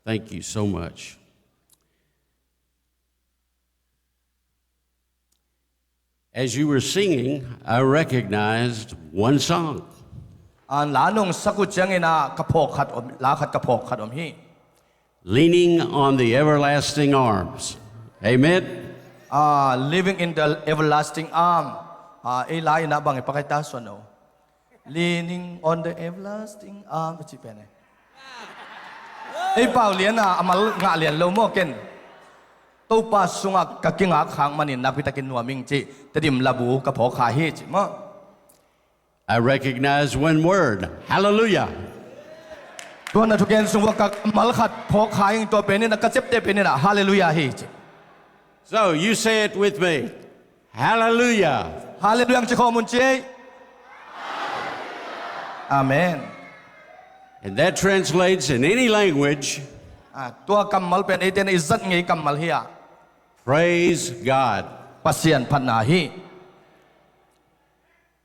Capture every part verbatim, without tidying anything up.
Thank you so much. As you were singing, I recognized one song. An la nong sak uh ciangin ah ka phawk khat om, la khat ka phawk khat om hi. Leaning on the everlasting arms. Amen. Ah, living in the everlasting arm. Ah, ei lai in ah bang i pakai ta suan o. Leaning on the everlasting arm, ka cih pen e. Ei pau lian a, a mal ngah lian lo maw ken. Topa sungah ka kingak khak manin nakpi takin nuam ing cih Tedim labu ka phawk kha hi cih maw. I recognize one word. Hallelujah. Tua na thugen sung ua ka mal khat phawk kha ing, tua pen in ah ka ciapteh pen in ah Hallelujah hi cih. So you say it with me. Hallelujah. Hallelujah ang ci khawm un ci ei. Amen. And that translates in any language. Ah, tua kammal pen eite in i zat ngei kammal hi a. Praise God. Pasian phatna hi.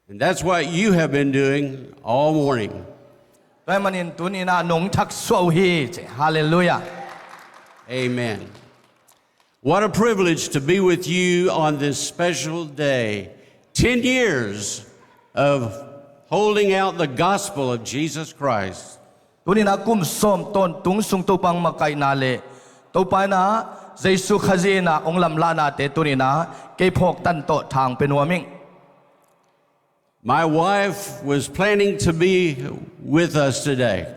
And that's what you have been doing all morning. Tua ahih manin tuni in ah nong thak suah uh hi cih. Hallelujah. Amen. What a privilege to be with you on this special day. Ten years of holding out the gospel of Jesus Christ. Tuni in ah kum sawm tawntung sung Topa hong makaihna le Topa in ah Jesu Khazih in ah hong lamlahnate tuni in ah kei phawk tan tawh thang pe nuam ing. My wife was planning to be with us today.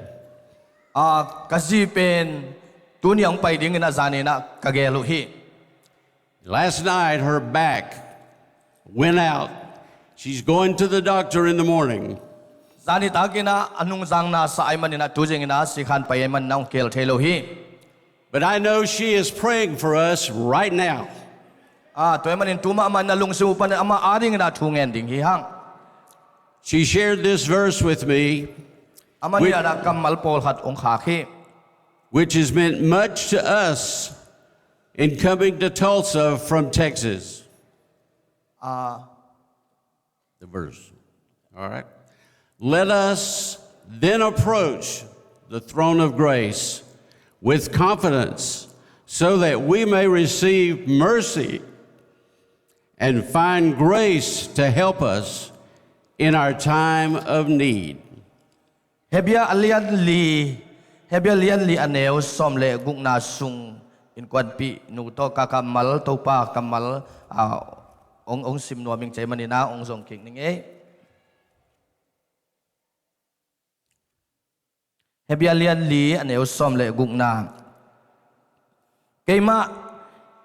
Ah, ka zi pen tuni a hong pai dingin ah zan in ah ka gel uh hi. Last night her back went out. She's going to the doctor in the morning. Zan nitak in ah a nungzang na sa ahih manin ah tu zing in ah sikhan pai ahih manin ah hong kihel thei lo hi. But I know she is praying for us right now. Ah, tua ahih manin tu mahmah in ah lungsim uh panin amah adingin ah thu ngen ding hi hang. She shared this verse with me, Amah in ah kammal pawlkhat hong khak hi. Which has meant much to us in coming to Tulsa from Texas. Ah, the verse. All right. Let us then approach the throne of grace with confidence so that we may receive mercy and find grace to help us in our time of need. Hebru a lian li, Hebru a lian li a neu sawm le gukna sung innkuanpih nu tawh ka kammal, Topa kammal, ah, hong, hong sim nuam ing ci ahih manin ah hong zong kik ning ei. Hebru a lian li a neu sawm le gukna. Keimah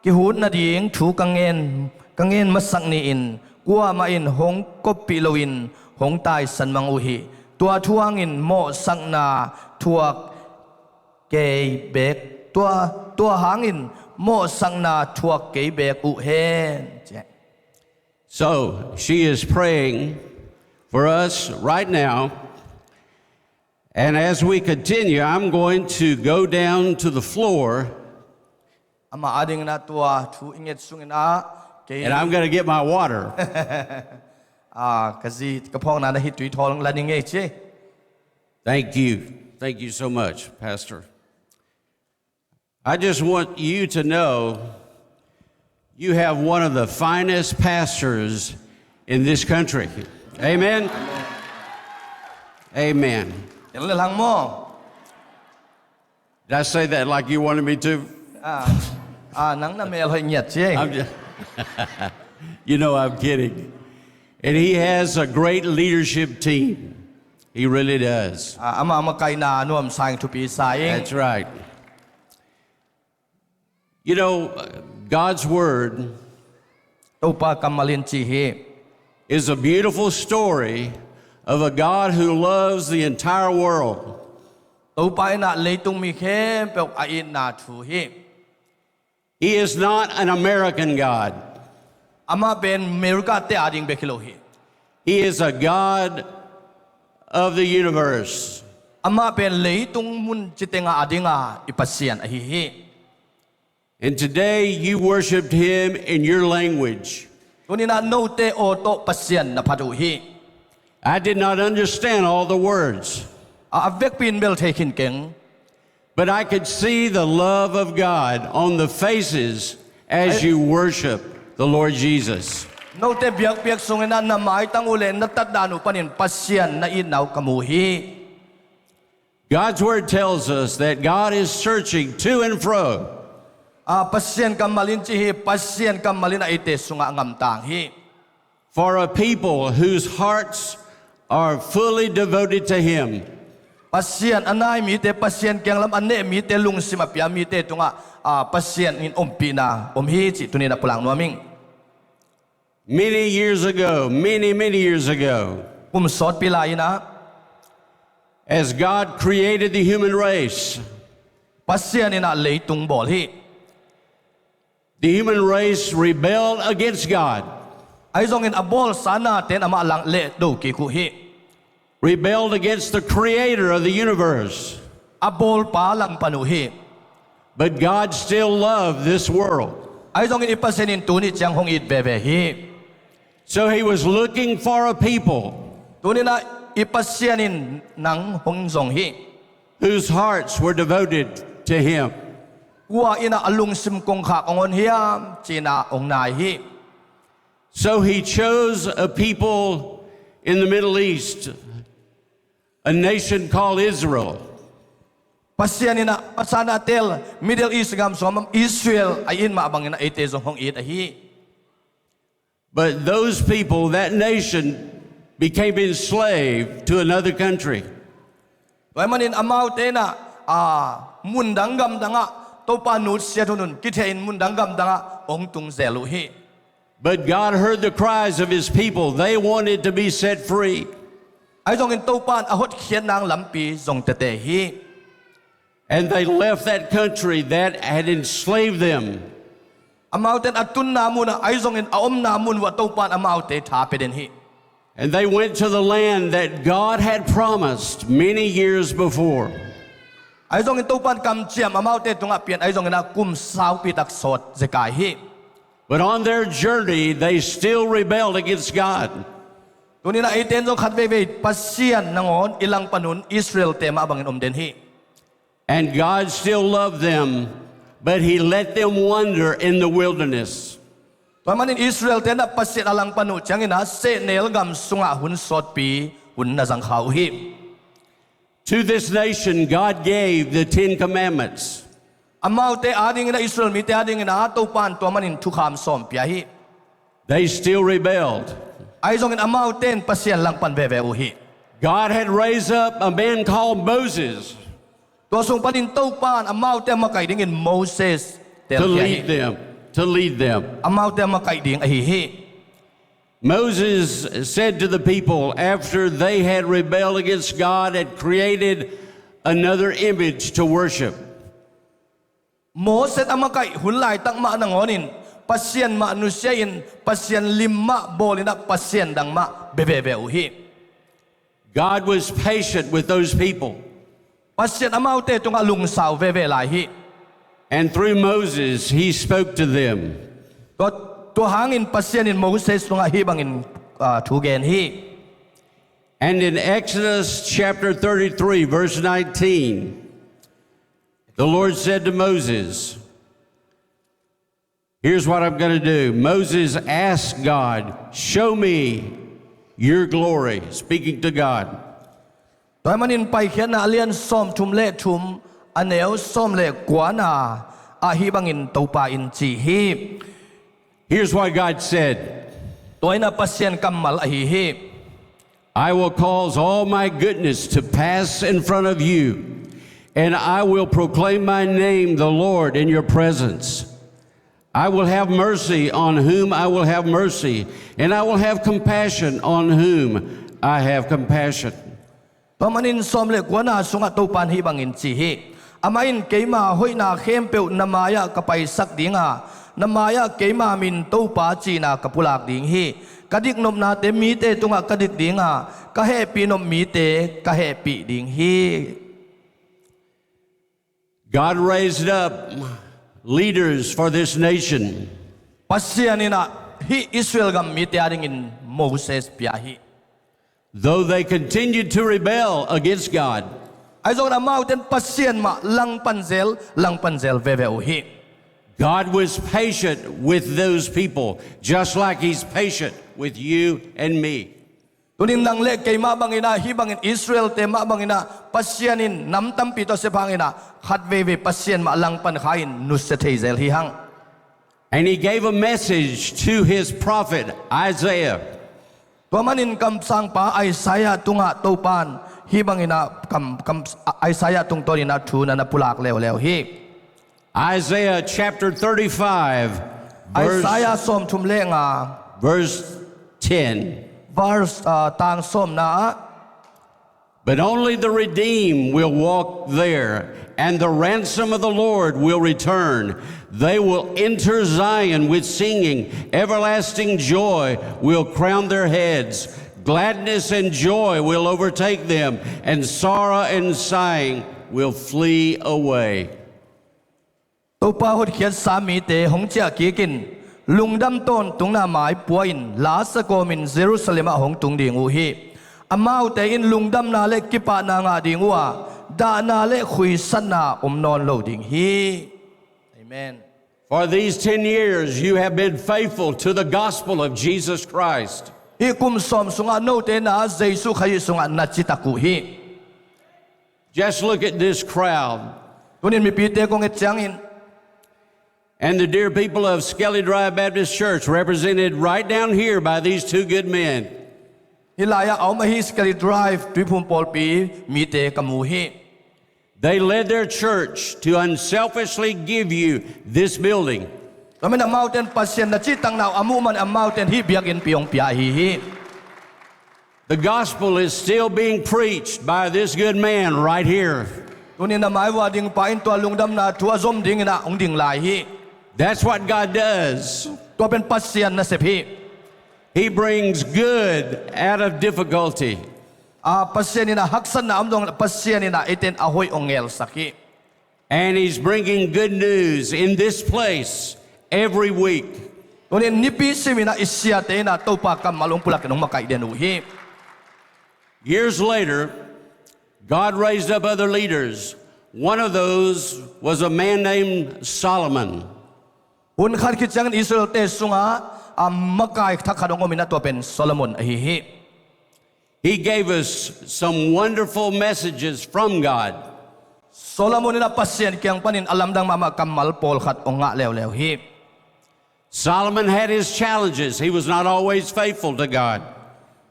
kihut nading thu ka ngen, ka ngen masak ni-in kuamah in hong koppih loin hong taisan mang uh hi. Tua thu hangin mawhsakna thuak kei beek, tua, tua hangin mawhsakna thuak kei beek uh hen. So, she is praying for us right now. And as we continue, I'm going to go down to the floor. Amah adingin ah tua thu i nget sungin ah kei, and I'm gonna get my water. Ah, ka zi, ka phawkna na hi tui thawl la ning ei ci. Thank you. Thank you so much, Pastor. I just want you to know you have one of the finest pastors in this country. Amen? Amen. Tel le lang maw? Did I say that like you wanted me to? Ah, ah, nang na mel hoih ngiat ci. I'm just, you know I'm kidding. And he has a great leadership team. He really does. Ah, amah makaihna nuamsa ing, thupi sa ing. That's right. You know, God's word, Topa kammal in ci hi, is a beautiful story of a God who loves the entire world. Topa in ah leitung mi khempeuh a itna thu hi. He is not an American God. Amah pen America te ading bek hi lo hi. He is a God of the universe. Amah pen leitung mun citeng a ding a i Pasian ahi hi. And today you worshiped him in your language. Tuni-in ah note aw tawh Pasian na phat uh hi. I did not understand all the words. A, a vekpi in bel thei khin keng. But I could see the love of God on the faces as you worship the Lord Jesus. Note biakpiak sungin ah na maitang uh le na tatdan uh panin Pasian na itna uh ka mu hi. God's word tells us that God is searching to and fro. Ah, Pasian kammal in ci hi, Pasian kammal in a eite sungah ngamtang hi. For a people whose hearts are fully devoted to Him. Pasian a nai mite, Pasian kianglam a neh mite, lungsim a pia mite tungah, ah, Pasian in ompihna om hi cih tuni-in a pulak nuam ing. Many years ago, many, many years ago, kum sawtpi lai-in ah, as God created the human race, Pasian in ah leitung bawl hi. The human race rebelled against God. Ahi zongin a bawlsa nate in amah lang lehdo kik uh hi. Rebelled against the creator of the universe. A bawlpa langpan uh hi. But God still loved this world. Ahi zongin i Pasian in tuni ciang hong it veve hi. So he was looking for a people. Tuni-in ah i Pasian in nang hong zong hi. Whose hearts were devoted to him. Kua in ah a lungsim kongkhak hong hon hiam ci-in ah hong nai hi. So he chose a people in the Middle East, a nation called Israel. Pasian in ah a san a tel Middle East gam sungah Israel a it mah bangin ah eite zong hong it ahi. But those people, that nation, became enslaved to another country. Tua ahih manin amaute in ah, ah, mundang gamdang ah Topa nutsiat hunhun kitheh in mundang gamdang ah hong tung zel uh hi. But God heard the cries of his people. They wanted to be set free. Ahi zongin Topa in a hotkhiat nang lampi zong tete hi. And they left that country that had enslaved them. Amaute in a tunna mun ah, ahi zongin a omna mun uah Topa in amaute tha pia den hi. And they went to the land that God had promised many years before. Ahi zongin Topa in kamciam amaute tungah pia-in, ahi zongin ah kum saupi tak sawt zekai hi. But on their journey, they still rebelled against God. Tuni-in ah eite in zong khat veivei Pasian nangawn i langpan un Israel-te mah bangin om den hi. And God still loved them, but he let them wander in the wilderness. Tua ahih manin Israel-te in ah Pasian a langpan uh ciangin ah sehnel gam sungah hun sawtpi hun na zangkha uh hi. To this nation, God gave the Ten Commandments. Amaute adingin ah, Israel mite adingin ah Topa in tua manin thukham sawm pia hi. They still rebelled. Ahi zongin amaute in Pasian langpan veve uh hi. God had raised up a man called Moses. Tua sung panin Topa in amaute a makaih dingin Moses tel hi. To lead them, to lead them. Amaute a makaih ding ahi hi. Moses said to the people, after they had rebelled against God and created another image to worship. Moses a makaih hun laitak mah nangawnin Pasian mah nusia-in Pasian lim mah bawlin ah pasian dang mah bia veve uh hi. God was patient with those people. Pasian amaute tungah lungsau veve lai hi. And through Moses, he spoke to them. Tua, tua hangin Pasian in Moses tungah hih bangin, ah, thu gen hi. And in Exodus chapter thirty-three, verse nineteen, the Lord said to Moses, here's what I'm gonna do. Moses asked God, show me your glory, speaking to God. Tua ahih manin Paikhiatna a lian sawmthum le thum, a neu sawm le kuana ah hih bangin Topa in ci hi. Here's what God said. Tua in ah Pasian kammal ahi hi. I will cause all my goodness to pass in front of you, and I will proclaim my name, the Lord, in your presence. I will have mercy on whom I will have mercy, and I will have compassion on whom I have compassion. Tua manin sawm le kuana sungah Topa in hih bangin ci hi. Amah in keima hoihna khempeuh na mai-ah ka paisak dinga, na mai-ah keima min Topa cihna ka pulak ding hi. Ka diknopnate mite tungah ka dik dinga, ka hehpih nop mite ka hehpih ding hi. God raised up leaders for this nation. Pasian in ah hih Israel gam mite adingin Moses pia hi. Though they continued to rebel against God. Ahi zongin amaute in Pasian mah langpan zel, langpan zel veve uh hi. God was patient with those people, just like He's patient with you and me. Tunin nang le keimah bangin ah, hih bangin Israel-te mah bangin ah, Pasian in nam tampi tawh sep hangin ah, khat veivei Pasian mah langpan kha in nusia thei zel hi hang. And He gave a message to His prophet Isaiah. Tua manin kamsangpa Isaiah tungah Topa in hih bangin ah kam, kam, Isaiah tungtawnin ah thu na na pulak leuleu hi. Isaiah chapter thirty-five, verse, Isaiah sawmthum le nga, verse ten. Verse, ah, tang sawmna ah, "But only the redeemed will walk there, and the ransom of the Lord will return. They will enter Zion with singing. Everlasting joy will crown their heads. Gladness and joy will overtake them, and sorrow and sighing will flee away." Topa hotkhiatsa mite hong ciah kikin, lungdam tawntungna mai pua-in, lasa kawmin Jerusalem ah hong tung ding uh hi. Amaute in lungdamna le kipahna ngah ding uh a, dahna le khuisatna om nawn lo ding hi. Amen. For these ten years, you have been faithful to the gospel of Jesus Christ. Hih kum sawm sungah note na Jesu Khazih sungah na citak uh hi. Just look at this crowd. Tunin mipite kong et ciangin. And the dear people of Skelly Drive Baptist Church, represented right down here by these two good men. Hih lai-ah a om ahi Skelly Drive Tuiphum Pawlpi mite ka mu hi. They led their church to unselfishly give you this building. Tua manin amaute in Pasian na cihtakna uh a muh man amaute in hih biakinnpi hong pia ahi hi. The gospel is still being preached by this good man right here. Tunin a mai-uh a dingpa in tua lungdamna thu a zom dingin ah hong ding lai hi. That's what God does. Tua pen Pasian nasep hi. He brings good out of difficulty. A, Pasian in ah haksatna om zong Pasian in ah eite in a hoih hong ngelsak hi. And He's bringing good news in this place every week. Tunin nipi simin ah i siate in ah Topa kammal hong pulakin hong makaih den uh hi. Years later, God raised up other leaders. One of those was a man named Solomon. Hun khat khit ciangin Israel-te sungah a makai thak khat hong om in ah tua pen Solomon ahi hi. He gave us some wonderful messages from God. Solomon in ah Pasian kiang panin a lamdang mahmah kammal pawlkhat hong ngah leuleu hi. Solomon had his challenges. He was not always faithful to God.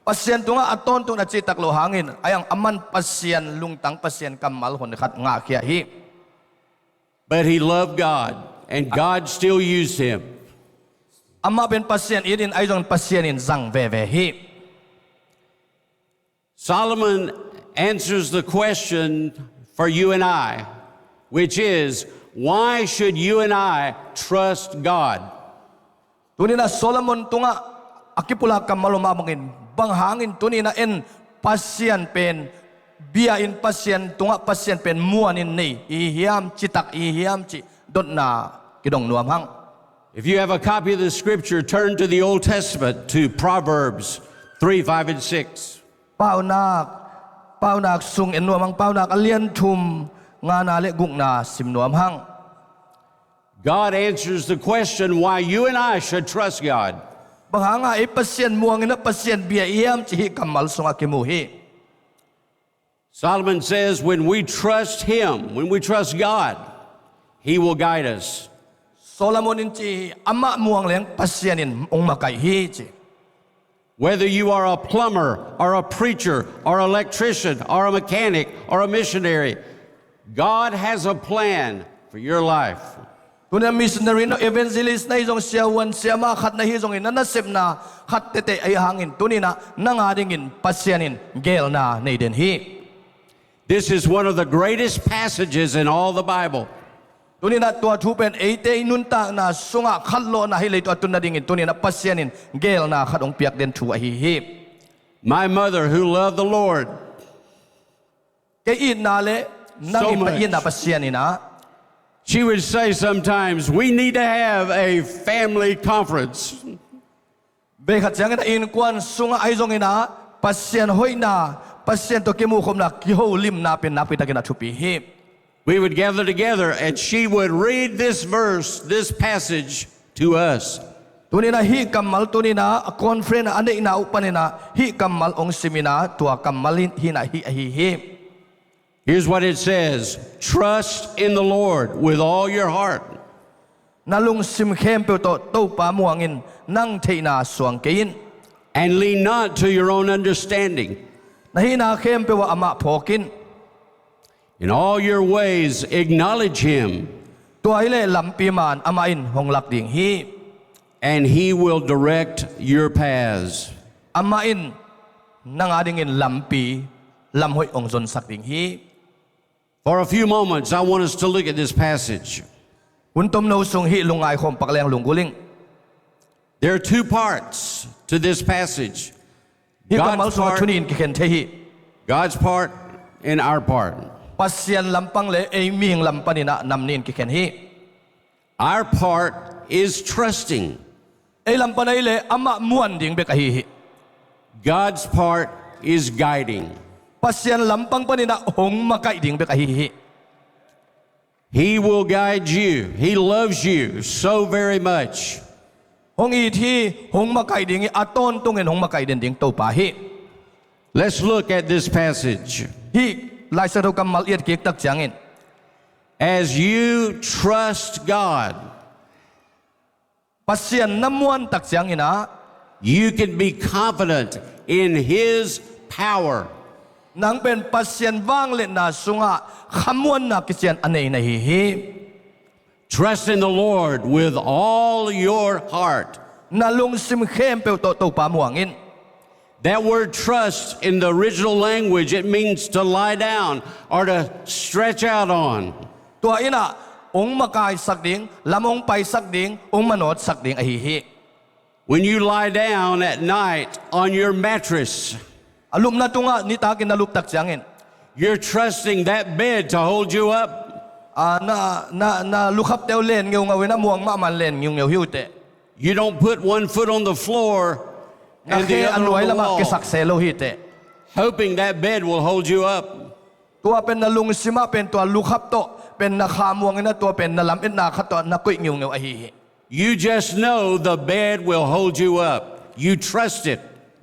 Pasian tungah a tawntung a cihtak loh hangin, a iang aman Pasian lungtang, Pasian kammal hun khat ngahkhia hi. But he loved God, and God still used him. Amah pen Pasian it in, ahi zongin Pasian in zang veve hi. Solomon answers the question for you and I, which is, why should you and I trust God? Tuni-in ah Solomon tungah a kipulak kammal om mah bangin, bang hangin tuni-in ah en Pasian pen bia-in, Pasian tungah Pasian pen muan-in nei i hiam, citak i hiam cih dotna kidong nuam hang. If you have a copy of the scripture, turn to the Old Testament, to Proverbs three, five, and six. Paunak, Paunak sung en nuam hang, Paunak a lian thum, ngana le gukna sim nuam hang. God answers the question why you and I should trust God. Bang hanga ei Pasian muang-in ah Pasian bia i hiam cih hih kammal sungah kimu hi. Solomon says, when we trust Him, when we trust God, He will guide us. Solomon in ci hi, amah muang leng Pasian in hong makaih hi ci. Whether you are a plumber or a preacher or electrician or a mechanic or a missionary, God has a plan for your life. Tuni-in ah missionary na, evangelist na hi zong, siavuan siamah khat na hi zongin, na nasepna khat tete ahi hangin tuni-in ah nang a dingin Pasian in geelna nei den hi. This is one of the greatest passages in all the Bible. Tuni-in ah tua thu pen eite i nuntakna sungah khatlawhna hi, leitung a tun nadingin tuni-in ah Pasian in geelna khat hong piak den thu ahi hi. My mother, who loved the Lord, kei itna le nang itna Pasian in ah, she would say sometimes, we need to have a family conference. Vei khat ciangin ah innkuan sungah ahi zongin ah Pasian hoihna, Pasian tawh kimuhkhopna kiholimna pen nakpitakin a thupi hi. We would gather together and she would read this verse, this passage to us. Tuninah hih kammal tuninah a conference a neihna uh paninah hih kammal hong siminah tua kammal hinah hih ahi hi. Here's what it says. Trust in the Lord with all your heart. Na lungsim khempeuh tawh Topa muangin, nang theihna suang kei in. And lean not to your own understanding. Na hihna khempeuh ah amah phawk in. In all your ways acknowledge him. Tua hileh lampi man amah in hong lak ding hi. And he will direct your paths. Amah in nang adingin lampi lamhoih hong zonsak ding hi. For a few moments, I want us to look at this passage. Hun tomno sung hih lungngai khawm pakleng lunggulh ing. There are two parts to this passage. Hih kammal sungah thunih in kikhen thei hi. God's part and our part. Pasian lampang le ei mihing lam paninah nam nih in kikhen hi. Our part is trusting. Ei lam pan ahih leh amah muan ding bek ahi hi. God's part is guiding. Pasian lampang paninah hong makaih ding bek ahi hi. He will guide you. He loves you so very much. Hong it hi, hong makaih ding hi, a tawntungin hong makaih den ding Topa hi. Let's look at this passage. Hih Lai Siangtho kammal i et kik tak ciangin. As you trust God, Pasian na muan tak cianginah, you can be confident in his power. Nang pen Pasian vangliatna sungah khamuanna kician a nei na hi hi. Trust in the Lord with all your heart. Na lungsim khempeuh tawh Topa muang in. That word trust in the original language, it means to lie down or to stretch out on. Tua innah hong makaisak ding, lam hong paisak ding, hong manawtsak ding ahi hi. When you lie down at night on your mattress, a lupna tungah nitakin na luptak ciangin, you're trusting that bed to hold you up. Ah, na, na, na lukhapte uh len ngeungau in a muang mahmah len ngeungeu hi uh teh. You don't put one foot on the floor and the other on the wall, na khe a nuai lamah kisak se lo hi teh, hoping that bed will hold you up. Tua pen na lungsimah pen tua lukhap tawh pen na kha muang inah tua pen na lametna khat tawh na koih ngeungeu ahi hi. You just know the bed will hold you up. You trust it.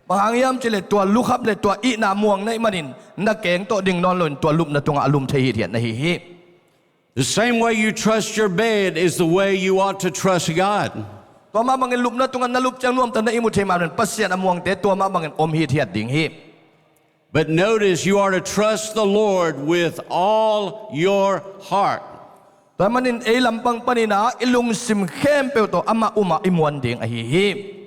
Bang hang hiam cihleh tua lukhap le tua ihna muang na hih manin na keng tawh ding nawn loin tua lupna tungah a lum thei hithiat na hi hi. The same way you trust your bed is the way you ought to trust God. Tua mah bangin lupna tungah na lup ciang nuamta na ihmu thei mah pen Pasian a muangte tua mah bangin om hithiat ding hi. But notice, you are to trust the Lord with all your heart. Tua manin ei lampang paninah i lungsim khempeuh tawh amah umah i muan ding ahi hi.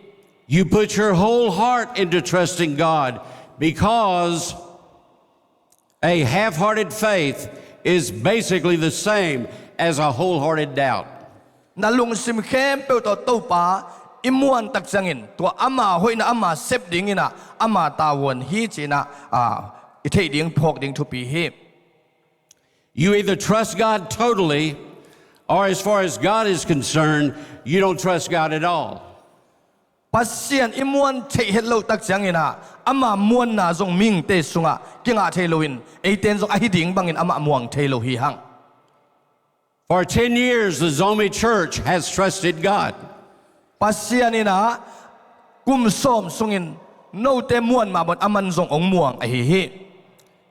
You put your whole heart into trusting God because a half-hearted faith is basically the same as a wholehearted doubt. Na lungsim khempeuh tawh Topa i muan tak ciangin tua ama hoihna ama sep dinginah ama tavuan hi cinah, ah, i theih ding phawk ding thupi hi. You either trust God totally, or as far as God is concerned, you don't trust God at all. Pasian i muan theih het loh tak cianginah ama muanna zong mihingte sungah kingah thei loin eite in zong ahi ding bangin amah muang thei lo hi hang. For ten years, the Zomi church has trusted God. Pasian innah kum sawm sungin note muan mah bangin aman zong hong muang ahi hi.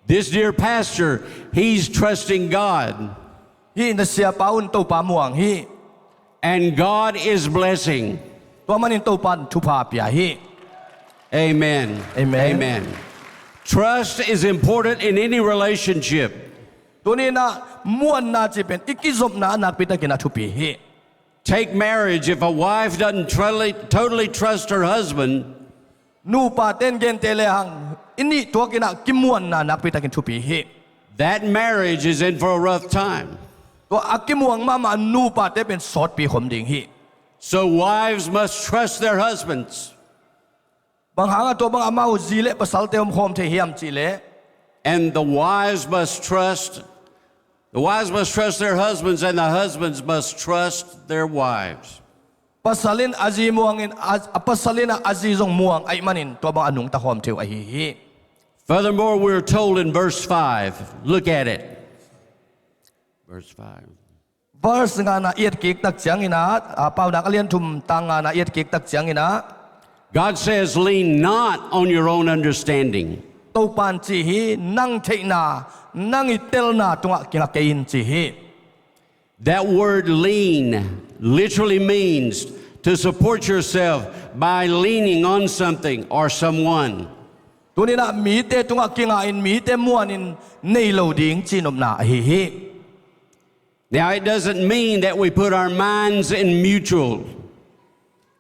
This dear pastor, he's trusting God. Hih na siapa un Topa muang hi. And God is blessing. Tua manin Topa in thupha pia hi. Amen. Amen. Amen. Trust is important in any relationship. Tuninah muanna cih pen i kizopna a nakpitakin a thupi hi. Take marriage. If a wife doesn't totally, totally trust her husband, nupate in gente lehang i nih tuakinah kimuanna nakpitakin thupi hi. That marriage is in for a rough time. Tua a kimuang mahmah nupate pen sawtpi khom ding hi. So wives must trust their husbands. Bang hangah tua bang amau zi le pasalte om khawm thei hiam cihleh, and the wives must trust, the wives must trust their husbands, and the husbands must trust their wives. Pasal in a zi muangin a, a pasal innah a zi zong muang ahih manin tua bang a nungta khawm thei uh ahi hi. Furthermore, we're told in verse five, look at it. Verse five. Verse ngana i et kik tak ciangin ah, a, Paunak a lian thum tang ngana i et kik tak ciangin ah, God says, "Lean not on your own understanding." Topa'n ci hi, nang theihna, nang i telna tungah kingak kei in ci hi. That word lean literally means to support yourself by leaning on something or someone. Tuni-in ah mite tungah kinga in, mite muanin nei lo ding cihnopna ahi hi. Now, it doesn't mean that we put our minds in mutual.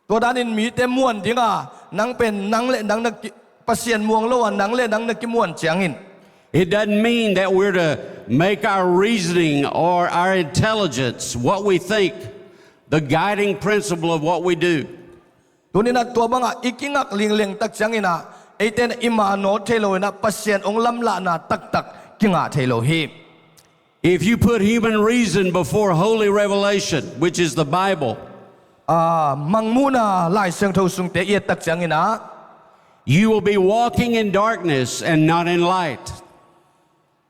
Tua danin mite muan dinga, nang pen nang le nang na ki, Pasian muang lo a nang le nang na kimuan ciangin, it doesn't mean that we're to make our reasoning or our intelligence, what we think, the guiding principle of what we do. Tuni-in ah tua bangah i kingak lingleng tak ciangin ah, eite in i ma nawt thei lo-in ah, Pasian hong lamlahna taktak kingah thei lo hi. If you put human reason before holy revelation, which is the Bible, a, Mangmuhna Lai Siangtho sungte i et tak ciangin ah, you will be walking in darkness and not in light.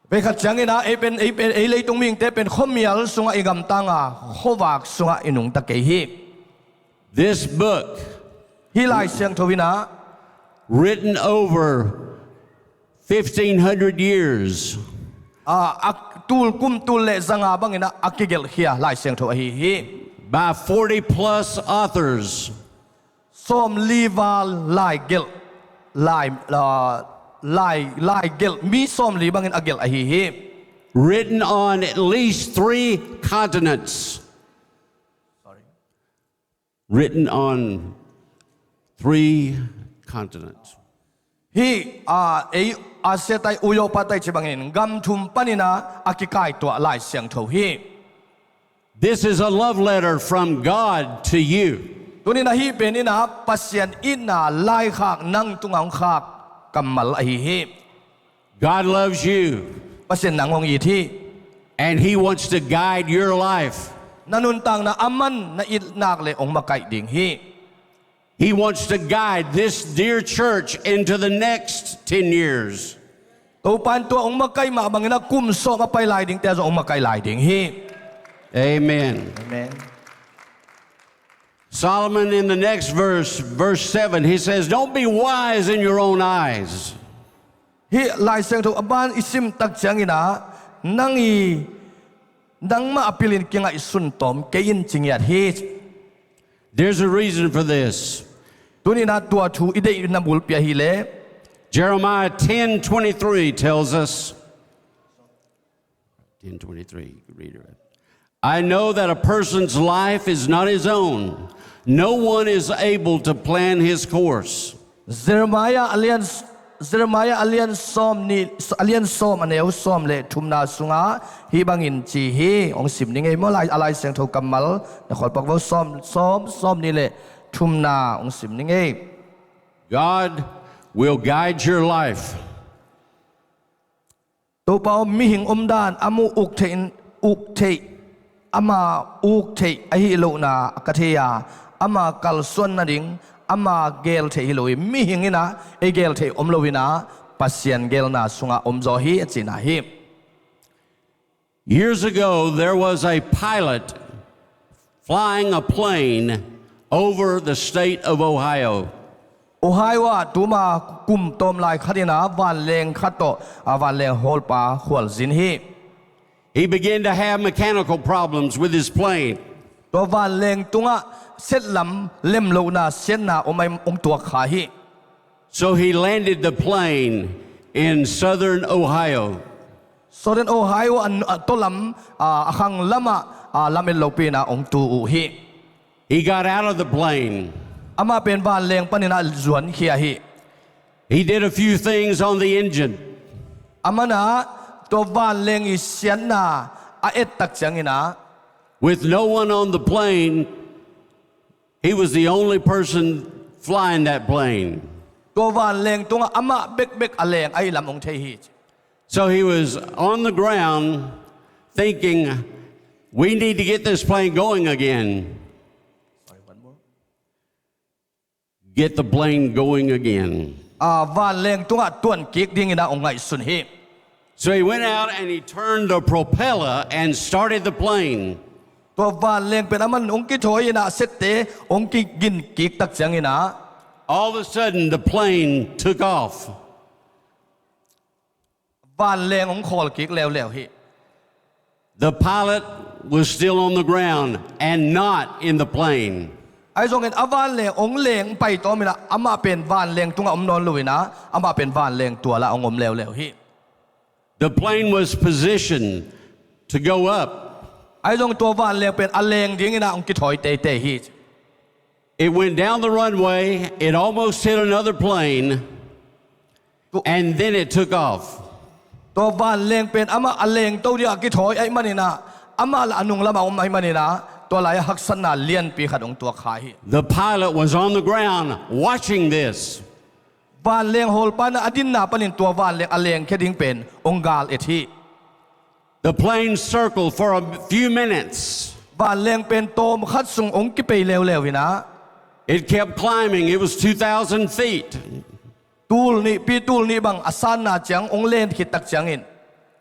Veikhat ciangin ah, ei pen, ei pen, ei leitung mihingte pen khuamial sungah i gamtang a, khuavak sungah i nungta kei hi. This book, hih Lai Siangtho in ah, written over fifteen hundred years, a, a, tul kum tul le zanga bangin ah a kigelhkhia Lai Siangtho ahi hi. By forty plus authors. Sawmli val lai gelh, lai, a, lai, lai gelh mi sawmli bangin a gelh ahi hi. Written on at least three continents. Sorry. Written on three continents. Hih, a, ei Asia tai, Uiawpa tai ci bangin gam thum panin ah a kikaituah Lai Siangtho hi. This is a love letter from God to you. Tuni-in ah hih pen in ah Pasian itna laikhak, nang tungah hong khak kammal ahi hi. God loves you. Pasian nang hong it hi. And He wants to guide your life. Na nuntakna Aman na it nak leh hong makaih ding hi. He wants to guide this dear church into the next ten years. Topa'n tua hong makaih mah bangin ah kum sawm a pai lai dingte zong hong makaih lai ding hi. Amen. Amen. Solomon, in the next verse, verse seven, he says, "Don't be wise in your own eyes." Hih Lai Siangtho a ban i sim tak ciangin ah, nang i, nangmah a pilin kingaihsun tawm kei in ci ngiat hi. There's a reason for this. Tuni-in ah tua thu i deihna bulpi ahih leh, Jeremiah ten twenty-three tells us, ten twenty-three, you can read it. "I know that a person's life is not his own. No one is able to plan his course." Jeremiah a lian, Jeremiah a lian sawm nih, a lian sawm a neu sawm le thumna sungah hih bangin ci hi. Hong sim ni ngei maw, Lai, a Lai Siangtho kammal, na khawl pak vo, sawm, sawm, sawm nih le thumna hong sim ni ngei. God will guide your life. Topa aw, mihing omdan a mu uk theih, uk theih, ama uk theih ahi lohna ka thei a, ama kalsuan nading ama gel theih hi lo hi. Mihing in ah ei gel theih om lo in ah, Pasian gelna sungah om zaw hi a cihna hi. Years ago, there was a pilot flying a plane over the state of Ohio. Ohio ah tuma kum tawm lai khat in ah vanleng khat tawh, a, vanleng hawlpa khualzin hi. He began to have mechanical problems with his plane. Tua vanleng tungah setlam lemlohna, siatna om a, hong tuak kha hi. So he landed the plane in southern Ohio. Southern Ohio a, a tawlam, a, a khang lamah, a, lamet lopi in ah hong tu uh hi. He got out of the plane. Amah pen vanleng panin ah zuankhia hi. He did a few things on the engine. Aman ah tua vanleng i siatna a et tak ciangin ah, with no one on the plane, he was the only person flying that plane. Tua vanleng tungah amah bekbek a leng ahih lam hong thei hi. So he was on the ground thinking, "We need to get this plane going again." Sorry, one more. Get the plane going again. a, vanleng tungah tuan kik dingin ah hong ngaihsun hi. So he went out and he turned the propeller and started the plane. Tua vanleng pen aman hong kithawi in ah sette hong kigin kik tak ciangin ah, all of a sudden the plane took off. Vanleng hong khawl kik leuleu hi. The pilot was still on the ground and not in the plane. Ahi zongin a vanleng hong leng pai tawm in ah amah pen vanleng tungah om nawn lo in ah amah pen vanleng tualah hong om leuleu hi. The plane was positioned to go up. Ahi zong tua vanleng pen a leng dingin ah hong kithawi teitei hi. It went down the runway, it almost hit another plane, and then it took off. Tua vanleng pen amah a leng to dingah kithawi ahih manin ah, amah lah a nung lamah om ahih manin ah, tua lai-ah haksatna lianpi khat hong tuak kha hi. The pilot was on the ground watching this. Vanleng hawlpa in ah a dinna panin tua vanleng a lengkhia ding pen hong gal et hi. The plane circled for a few minutes. Vanleng pen tawm khat sung hong kipei leuleu in ah, it kept climbing. It was two thousand feet. Tul nihpi tul nih bang a sanna ciang hong len khit tak ciangin,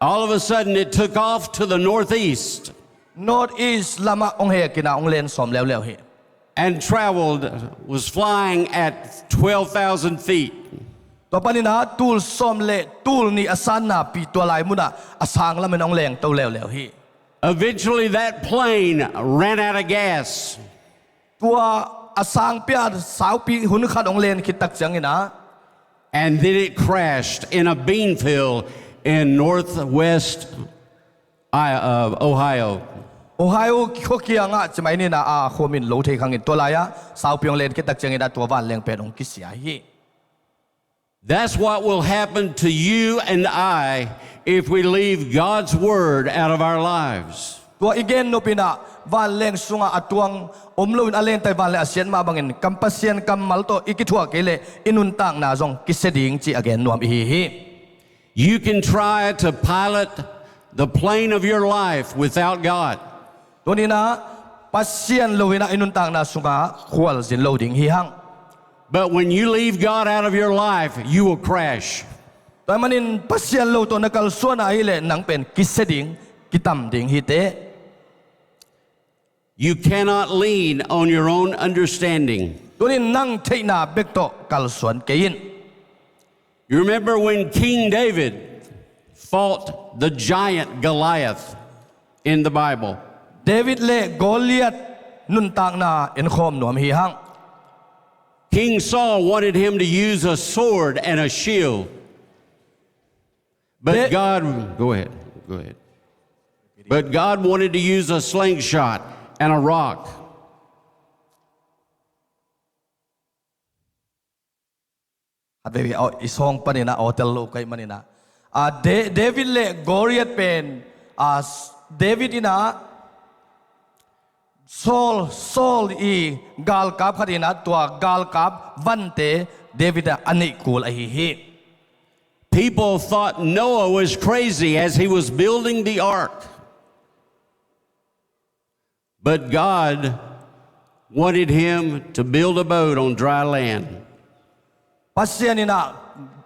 all of a sudden it took off to the northeast. Northeast lamah hong hek in ah hong len sawm leuleu hi. And traveled, was flying at twelve thousand feet. Tua panin ah tul sawm le tul nih a sanna pi tua lai munah a sang lamin hong leng to leuleu hi. Eventually that plane ran out of gas. Tua a sangpi-a saupi hun khat hong len khit tak ciangin ah, and then it crashed in a bean field in northwest, I, uh, Ohio. Ohio khua kiangah ci mai ni in ah, a khuamin lo thei khangin tua lai-ah saupi hong len khit tak ciangin ah tua vanleng pen hong kisia hi. That's what will happen to you and I if we leave God's word out of our lives. Tua i gen nop in ah vanleng sungah a tuang om loin a lengtai vanleng a siat mah bangin kam Pasian kammal tawh i kithuah kei leh i nuntakna zong kisia ding cih a gen nuam i hi hi. You can try to pilot the plane of your life without God. Tuni in ah Pasian lo in ah i nuntakna sungah khualzin lo ding hi hang. But when you leave God out of your life, you will crash. Tua ahih manin Pasian lo tawh na kalsuan ahih leh nang pen kisia ding, kitam ding hi teh. You cannot lean on your own understanding. Tuni in nang theihna bek tawh kalsuan kei in. You remember when King David fought the giant Goliath in the Bible? David le Goliath nuntakna en khawm nuam hi hang. King Saul wanted him to use a sword and a shield. But God, go ahead, go ahead. But God wanted to use a slingshot and a rock. Khat veve i sawng panin ah aw tel lo ka hih manin ah, a, Da-, David le Goliath pen, a, David in ah Saul, Saul i galkap khat in ah tua galkap vante David ah a neih kul ahi hi. People thought Noah was crazy as he was building the ark. But God wanted him to build a boat on dry land. Pasian in ah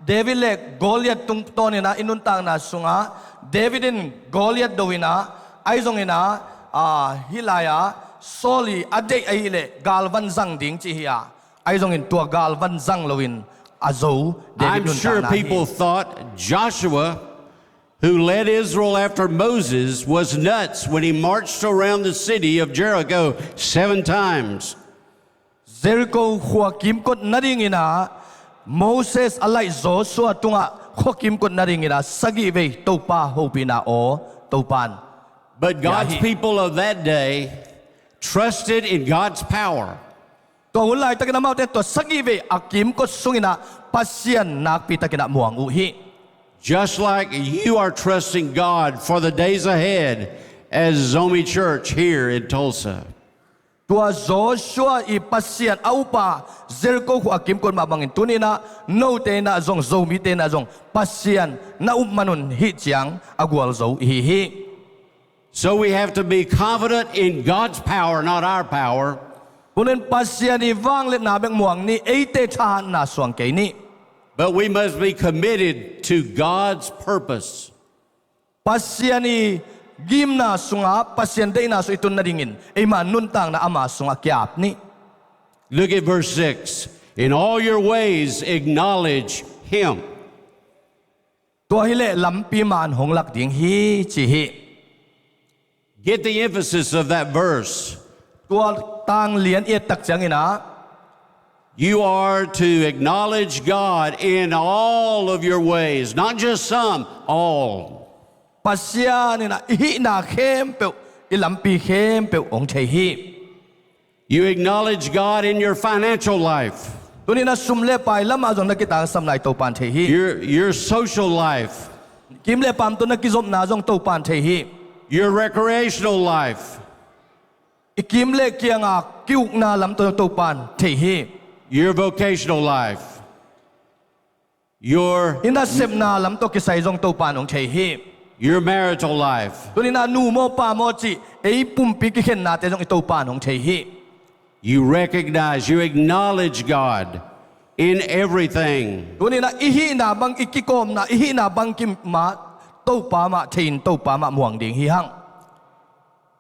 David le Goliath tungtawn in ah i nuntakna sungah David in Goliath do in ah, ahi zongin ah, a, hih lai-ah Saul i a deih ahih leh galvan zang ding cih hi a, ahi zongin tua galvan zang loin a zo David nuntakna hi. I'm sure people thought Joshua who led Israel after Moses, was nuts when he marched around the city of Jericho seven times. Jericho khua kimkot nadingin ah Moses a laih Joshua tungah khua kimkot nadingin ah sagih vei Topa hopihna aw Topan. But God's people of that day trusted in God's power. Tua hun laitakin amaute tua sagih vei a kimkot sungin ah Pasian nakpi takin ah muang uh hi. Just like you are trusting God for the days ahead as Zomi Church here in Tulsa. Tua Joshua i Pasian a upa Jericho khua a kimkot mah bangin tuni in ah note in ah zong Zomite in ah zong Pasian na up man un hih ciang a gualzo ihi hi. So we have to be confident in God's power, not our power. Tunin Pasian i vangliatna bek muang ni, eite thahatna suang kei ni. But we must be committed to God's purpose. Pasian i gimna sungah, Pasian deihna sung i tun nadingin eima nuntakna ama sungah kiap ni. Look at verse six. In all your ways acknowledge him. Tua hileh lampi man hong lak ding hi, ci hi. Get the emphasis of that verse. Tua tang lian i et tak ciangin ah, you are to acknowledge God in all of your ways, not just some, all. Pasian in ah i hihna khempeuh, i lampi khempeuh hong thei hi. You acknowledge God in your financial life. Tuni-in ah sum le pai lamah zong na kitangsapna i Topa'n thei hi. Your, your social life. Kim le paam tawh na kizopna zong Topa'n thei hi. Your recreational life. I kim le kianga ki-ukna lam tawh Topa'n thei hi. Your vocational life. Your, i nasepna lam tawh kisai zong Topa'n hong thei hi. Your marital life. Tuni-in ah nu maw pa maw cih ei pumpi kikhennate zong i Topa'n hong thei hi. You recognize, you acknowledge God in everything. Tuni-in ah i hihna bang, i kikawmna, i hihna bangkim mah Topa mah thei-in Topa mah muang ding hi hang.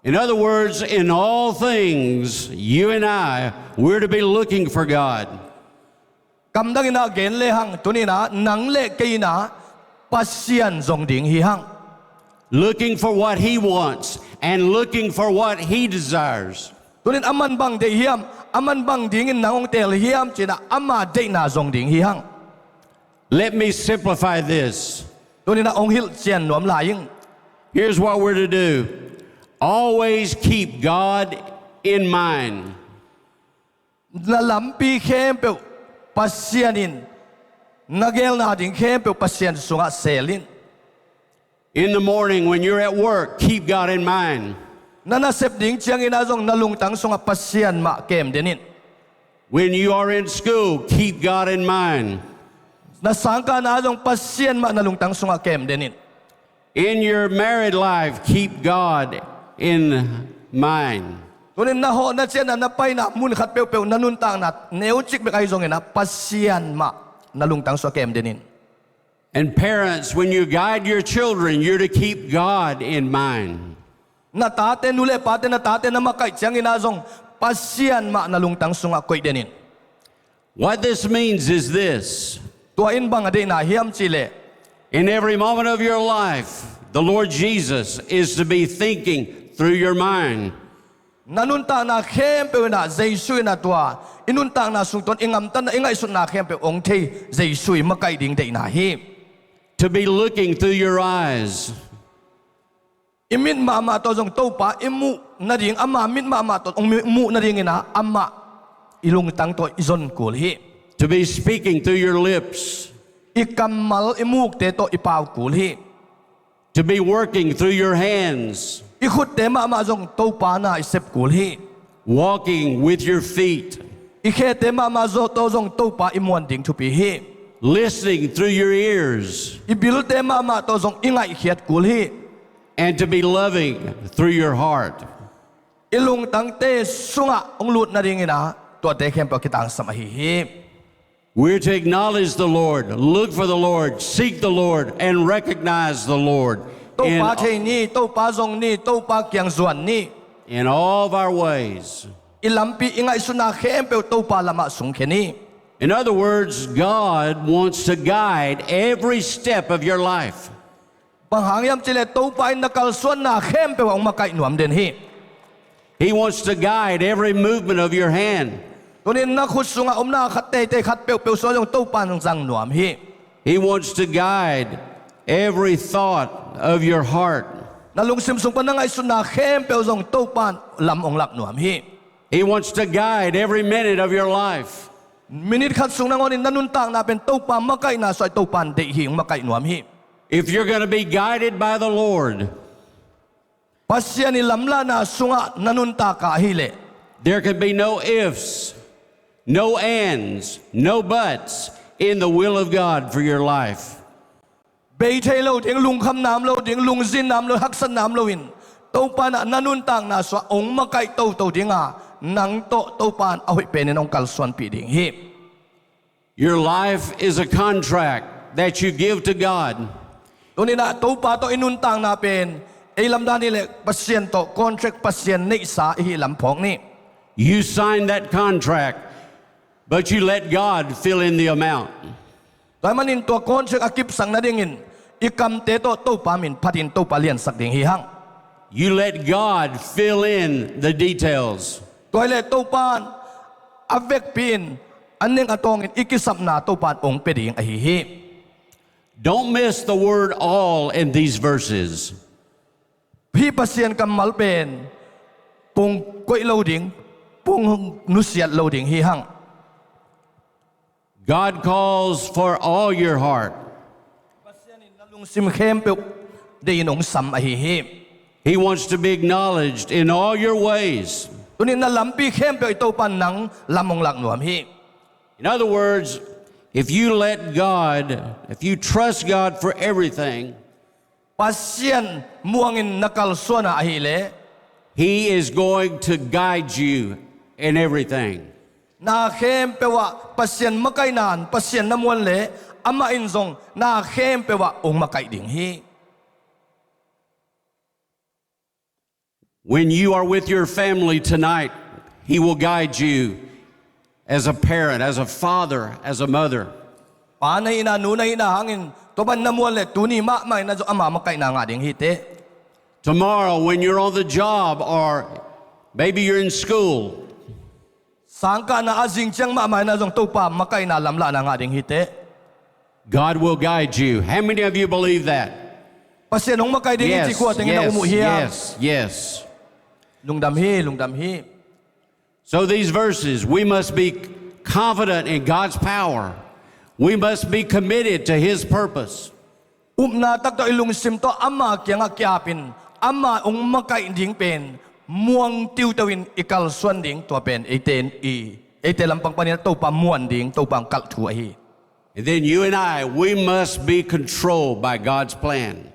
In other words, in all things, you and I, we're to be looking for God. Kamdangin ah gen lehang, tuni-in ah nang le kei in ah Pasian zong ding hi hang. Looking for what he wants and looking for what he desires. Tuni-in aman bang deih hiam, aman bang dingin nang hong teel hiam ci-in ah ama deihna zong ding hi hang. Let me simplify this. Tuni-in ah hong hilhcian nuam lai ing. Here's what we're to do. Always keep God in mind. Na lampi khempeuh Pasian in, na geelna ding khempeuh Pasian sungah seel in. In the morning when you're at work, keep God in mind. Na nasep ding ciangin ah zong na lungtang sungah Pasian mah kem den in. When you are in school, keep God in mind. Na sangkahna ah zong Pasian mah na lungtang sungah kem den in. In your married life, keep God in mind. Tuni-in na hawhna ciangin ah, na paina mun khat peuhpeuh, na nuntakna neucik bek ahi zongin ah Pasian mah na lungtang sungah kem den in. And parents, when you guide your children, you're to keep God in mind. Na tate, nu le pate, na tate na makaih ciangin ah zong Pasian mah na lungtang sungah koih den in. What this means is this. Tua in bang a deihna hiam cih leh, in every moment of your life, the Lord Jesus is to be thinking through your mind. Na nuntakna khempeuh in ah Jesu in ah tua i nuntakna sung tawh i ngamtatna, i ngaihsutna khempeuh hong thei Jesu i makaih ding deihna hi. To be looking through your eyes. I mit mahmah tawh zong Topa i muh nading, ama mit mahmah tawh hong muh nadingin ah amah i lungtang tawh i zon kul hi. To be speaking through your lips. I kammal, i mukte tawh i pau kul hi. To be working through your hands. I khutte mahmah zong Topa na i sep kul hi. Walking with your feet. I khete mahmah tawh zong Topa i muan ding thupi hi. Listening through your ears. I bilte mahmah tawh zong i ngaihkhiat kul hi. And to be loving through your heart. I lungtangte sungah hong lut nadingin ah tuate khempeuh a kitangsam ahi hi. We're to acknowledge the Lord, look for the Lord, seek the Lord, and recognize the Lord in, Topa thei ni, Topa zong ni, Topa kiang zuan ni. In all of our ways. I lampi, i ngaihsutna khempeuh Topa lamah sungkhia ni. In other words, God wants to guide every step of your life. Bang hang hiam cih leh Topa in na kalsuanna khempeuh ah hong makaih nuam den hi. He wants to guide every movement of your hand. Tuni-in na khut sungah omna khat teitei khat peuhpeuh sungah zong Topa in hong zang nuam hi. He wants to guide every thought of your heart. Na lungsim sung pan na ngaihsutna khempeuh zong Topa in lam hong lak nuam hi. He wants to guide every minute of your life. Minute khat sung nangawnin na nuntakna pen Topa makaihna sungah Topa in deih hi, hong makaih nuam hi. If you're gonna be guided by the Lord, Pasian i lamlahna sungah na nuntak ahih leh, there can be no ifs, no ands, no buts in the will of God for your life. Bei thei lo ding, lungkham nam lo ding, lungzin nam lo, haksat nam loin Topa in ah na nuntakna sungah hong makaih toto ding a, nang tawh Topa in a hoih penin hong kalsuanpih ding hi. Your life is a contract that you give to God. Tuninah Topa tawh i nuntakna pen ei lamdan hileh Pasian tawh contract, Pasian neihsa i hih lam phawk ni. You sign that contract, but you let God fill in the amount. Tua ahih manin tua contract a kipsak nadingin i kamte tawh Topa min phatin Topa liansak ding hi hang. You let God fill in the details. Tua hileh Topa in a vekpi in a neng a tawngin i kisapna Topa in ong pia ding ahi hi. Don't miss the word all in these verses. Hih Pasian kammal pen pung koih lo ding, pung nusiat lo ding hi hang. God calls for all your heart. Pasian in na lungsim khempeuh deihin ong sam ahi hi. He wants to be acknowledged in all your ways. Tunin na lampi khempeuh i Topa in nang lam ong lak nuam hi. In other words, if you let God, if you trust God for everything, Pasian muangin na kalsuan a ahileh, He is going to guide you in everything. Na khempeuh ah Pasian makaihna in Pasian na muan leh amah in zong na khempeuh ah ong makaih ding hi. When you are with your family tonight, He will guide you as a parent, as a father, as a mother. Pa na hihna, nu na hihna hangin Topa in na muan leh tuni mahmah in na zong ama makaihna ngah ding hi teh. Tomorrow, when you're on the job or maybe you're in school, sangkahna a zing ciang mahmah in na zong Topa makaihna lamlahna ngah ding hi teh. God will guide you. How many of you believe that? Pasian ong makaih ding hi ci kua tengin na um uh hiam? Yes, yes. Lungdam hi, lungdam hi. So these verses, we must be confident in God's power. We must be committed to His purpose. Upna taktak i lungsim tawh ama kiangah kiapin ama ong makaih ding pen muang tiuteu in i kalsuan ding, tua pen eite in i, eite lampang panin Topa muan ding, Topa ong kalh thu ahi. And then you and I, we must be controlled by God's plan.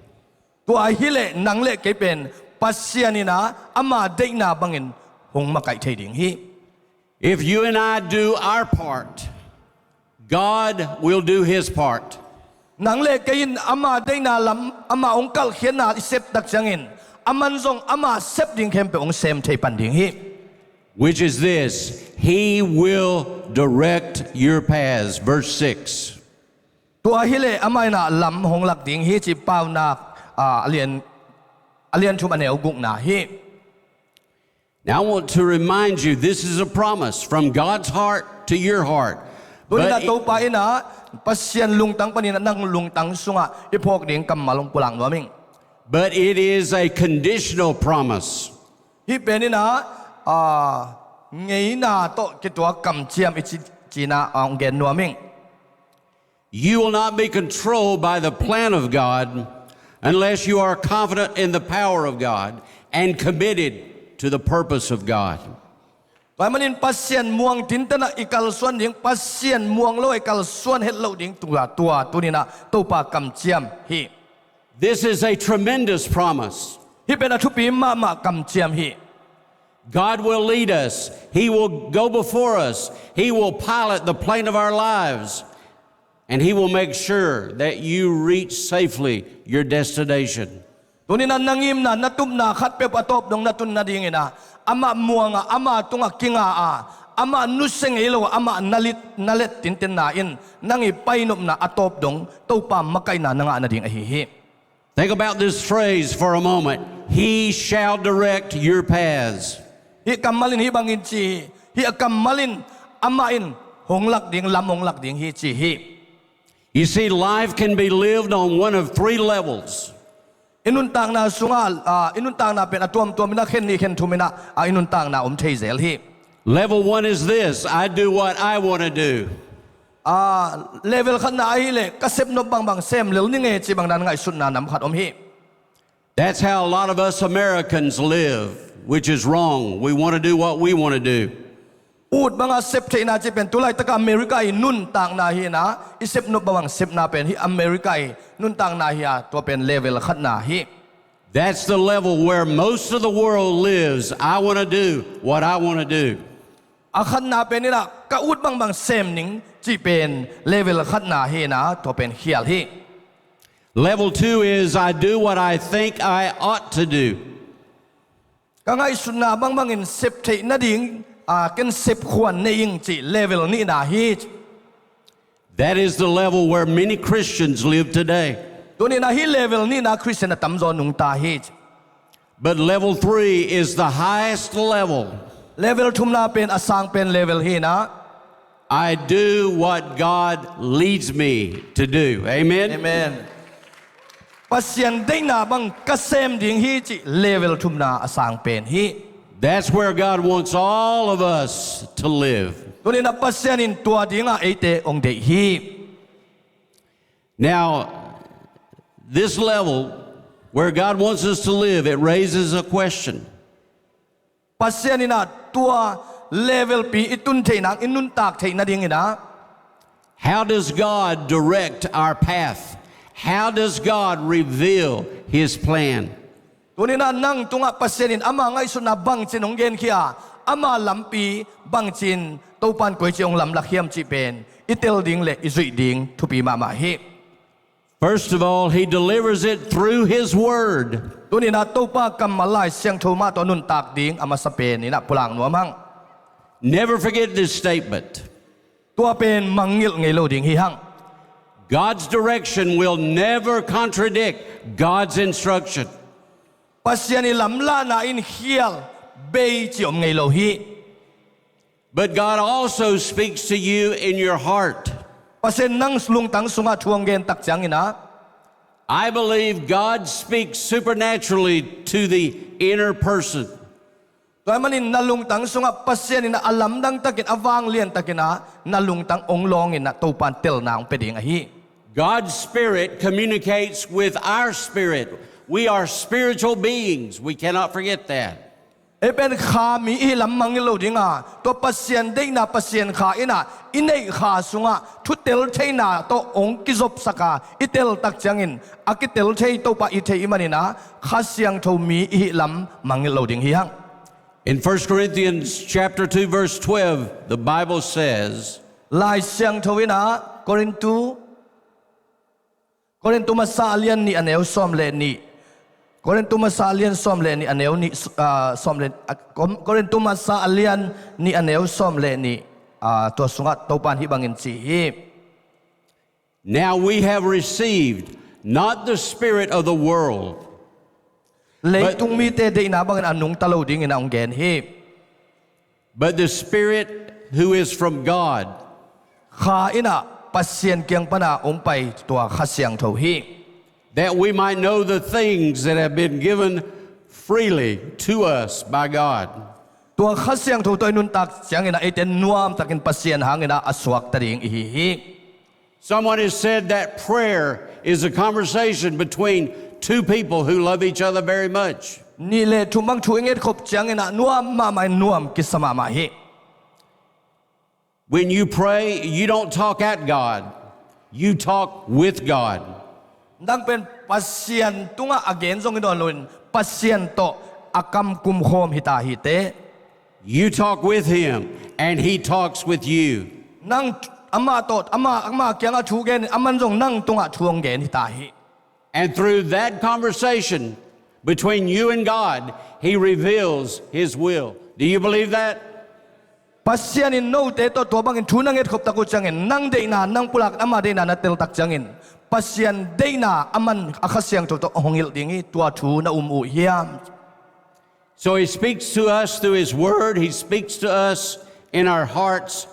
Tua hileh nang le kei pen Pasian in a ama deihna bangin hong makaih thei ding hi. If you and I do our part, God will do His part. Nang le kei in ama deihna lam, ama hong kalhkhiatna i sep tak ciangin aman zong ama sep ding khempeuh hong sem thei pan ding hi. Which is this, He will direct your paths. Verse six. Tua hileh amah in a lam hong lak ding hi ci Paunak, ah, a lian, a lian thum a neu gukna hi. Now I want to remind you, this is a promise from God's heart to your heart. Tunin a Topa in a Pasian lungtang panin a nang lungtang sungah i phawk ding kammal hong pulak nuam ing. But it is a conditional promise. Hih pen in a, ah, ngeina tawh kituak kamciam i ci, cina hong gen nuam ing. You will not be controlled by the plan of God unless you are confident in the power of God and committed to the purpose of God. Tua ahih manin Pasian muang tinten a i kalsuan ding, Pasian muang lo a i kalsuan het loh ding tua, tua tunin a Topa kamciam hi. This is a tremendous promise. Hih pen a thupi mahmah kamciam hi. God will lead us. He will go before us. He will pilot the plane of our lives. And He will make sure that you reach safely your destination. Tunin a na ngimna, na tupna khatpeuh a tawp dong na tun nadingin a, amah muang a, ama tungah kinga a, amah nusia ngei lo a, amah na let, na let tintenna in nang i painopna a tawp dong Topa makaihna na ngah nading ahi hi. Think about this phrase for a moment. He shall direct your paths. Hih kammal in hih bangin ci hi. Hih a kammal in amah in hong lak ding, lam hong lak ding hi ci hi. You see, life can be lived on one of three levels. I nuntakna sungah, ah, i nuntakna pen a tuamtuam in a, khen nih khen thum in a, ah, i nuntakna om thei zel hi. Level one is this, I do what I want to do. Ah, level khatna ahileh ka sepnop bangbang sem lel ning e cih bang dan ngaihsutna nam khat om hi. That's how a lot of us Americans live, which is wrong. We want to do what we want to do. Ut banga sep theihna cih pen tulaitaka America i nuntakna hi in a, i sepnop bangbang sepna pen hih America i nuntakna hi a, tua pen level khatna hi. That's the level where most of the world lives. I want to do what I want to do. A khatna pen in ah ka ut bangbang sem ning cih pen level khatna hi in ah tua pen khial hi. Level two is, I do what I think I ought to do. Ka ngaihsutna bangbangin sep theih nading a ken sep khuan nei ing cih level nihna hi. That is the level where many Christians live today. Tuni in ah hih level nihna Christian a tamzaw nungta hi. But level three is the highest level. Level thumna pen a sang pen level hi in ah, I do what God leads me to do. Amen? Amen. Pasian deihna bang ka sem ding hi cih level thumna a sang pen hi. That's where God wants all of us to live. Tuni in ah Pasian in tua dingah eite hong deih hi. Now, this level where God wants us to live, it raises a question. Pasian in ah tua level pi i tun theih nang, i nuntak theih nading in ah, how does God direct our path? How does God reveal His plan? Tuni in ah nang tungah Pasian in ama ngaihsutna bangci in hong genkhia, ama lampi bangci in Topa in koici hong lamlak hiam cih pen i tel ding le i zuih ding thupi mahmah hi. First of all, He delivers it through His Word. Tuni in ah Topa kammal Lai Siangtho mah tawh nuntak ding a masa pen in ah pulak nuam hang. Never forget this statement. Tua pen mangngilh ngei lo ding hi hang. God's direction will never contradict God's instruction. Pasian i lamlahna in khial bei ci om ngei lo hi. But God also speaks to you in your heart. Pasian nang lungtang sungah thu hong gen tak ciangin ah, I believe God speaks supernaturally to the inner person. Tua ahih manin na lungtang sungah Pasian in a lamdang takin, a vanglian takin ah na lungtang hong lawngin ah Topa in telna hong pia ding ahi. God's Spirit communicates with our spirit. We are spiritual beings. We cannot forget that. Ei pen kha mi i hih lam mangngilh lo ding a, tua Pasian deihna, Pasian kha in ah i neih kha sungah thutel theihna tawh hong kizopsak a, i tel tak ciangin a kitel thei Topa i theih i hih manin ah Kha Siangtho mi i hih lam mangngilh lo ding hi hang. In First Corinthians chapter two, verse twelve, the Bible says, Lai Siangtho in ah Korintu, Korintu masa a lian nih a neu sawm le nih, Korintu masa a lian sawm le nih a neu nih, ah, sawm le, ah, Kom-, Korintu masa a lian nih a neu sawm le nih, ah, tua sungah Topa in hih bangin ci hi. Now we have received not the spirit of the world, leitung mite deihna bangin a nungta lo dingin a hong gen hi. But the Spirit who is from God. Kha in ah Pasian kiang pan a hong pai tua Kha Siangtho hi. That we might know the things that have been given freely to us by God. Tua Kha Siangtho tawh i nuntak ciangin ah eite nuamtakin Pasian hangin ah a suakta ding i hi hi. Someone has said that prayer is a conversation between two people who love each other very much. Nih le thum bang thu i ngetkhop ciangin ah nuam mahmah in nuam kisa mahmah hi. When you pray, you don't talk at God. You talk with God. Nang pen Pasian tungah a gen zong hi nawn loin Pasian tawh a kam kumkhawm hi ta hi teh. You talk with him, and he talks with you. Nang amah tawh, amah, amah kiangah thu gen, aman zong nang tungah thu hong gen hi ta hi. And through that conversation between you and God, he reveals his will. Do you believe that? Pasian in note tawh tua bangin thu na ngetkhop tak uh ciangin, nang deihna, nang pulak ama deihna na tel tak ciangin, Pasian deihna aman a Kha Siangtho tawh hong hilh ding hi, tua thu na um uh hiam? So he speaks to us through his word, he speaks to us in our hearts,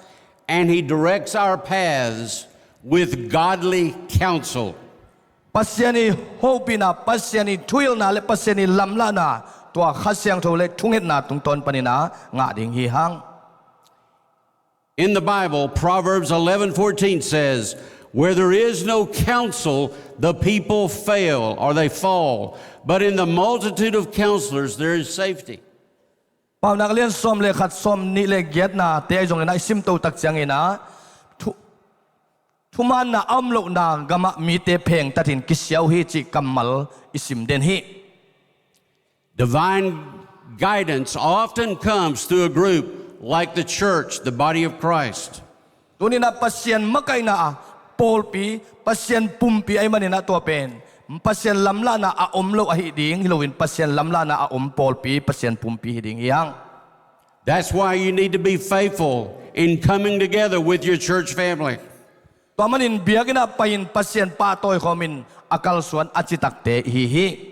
and he directs our paths with godly counsel. Pasian i hopihna, Pasian i thuhilhna le Pasian i lamlahna, tua Kha Siangtho le thungetna tungtawn panin a ngah ding hi hang. In the Bible, Proverbs eleven fourteen says, "Where there is no counsel, the people fail or they fall. But in the multitude of counselors, there is safety." Paunak lian sawm le khat, sawm nih le giatna te ahi zongin a i simto tak ciangin a, thu-, thumaanna a om lohna gamah mite phengtatin kisia uh hi cih kammal i sim den hi. Divine guidance often comes through a group like the church, the body of Christ. Tuninah Pasian makaihna a pawlpi, Pasian pumpi ahih maninah tua pen Pasian lamlahna a om lo ahi ding hi loin Pasian lamlahna a om pawlpi, Pasian pumpi hi ding hi hang. That's why you need to be faithful in coming together with your church family. Tua manin biakinnah pai-in Pasian pahtawi khawmin a kalsuan a citakte ihi hi.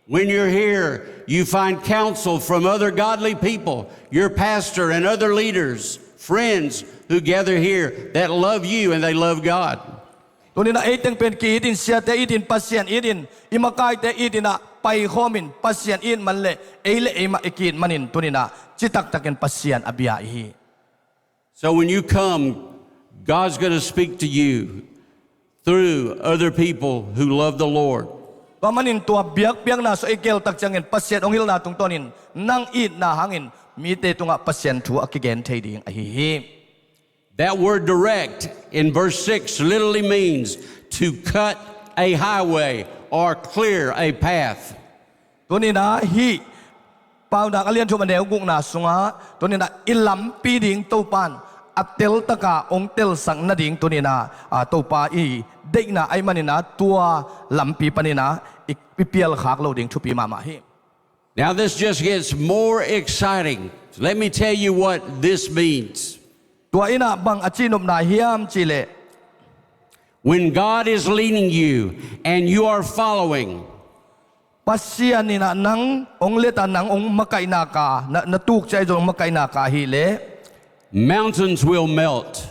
When you're here, you find counsel from other godly people, your pastor and other leaders, friends who gather here that love you and they love God. Tuninah eiteng pen ki-itin, siate itin, Pasian itin, i makaite itinah paikhawmin Pasian it man le ei le eimah i ki-it manin tuninah citaktakin Pasian a bia ihi. So when you come, God's going to speak to you through other people who love the Lord. Tua manin tua biakpiakna sua i geltak ciangin Pasian hong hilhna tungtawnin nang itna hangin mite tungah Pasian thu a kigen thei ding ahi hi. That word direct in verse six literally means to cut a highway or clear a path. Tuninah hih Paunak a lian thum a neu gukna sungah tuninah i lampi ding Topan a teltaka hong telsak nading tuninah a Topa i deihna ahih maninah tua lampi paninah i, i pialkhak lo ding thupi mahmah hi. Now this just gets more exciting. Let me tell you what this means. Tua innah bang a cihnopna hiam cihleh, When God is leading you and you are following, Pasian innah nang hong leta nang hong makaihna ka, na, na tuk ciah zong hong makaihna ka hileh, mountains will melt.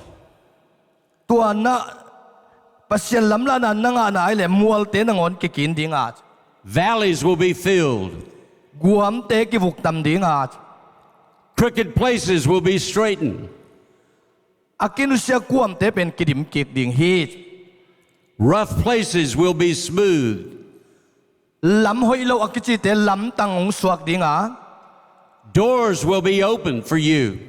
Tua na Pasian lamlahna na ngahna ahileh mualte nangawn kikin dinga, Valleys will be filled. Guamte kivuktam dinga, Crooked places will be straightened. A kinusia kuamte pen kidim kik ding hi. Rough places will be smooth. Lam hoih lo a kicite lamtang hong suak dinga, Doors will be open for you.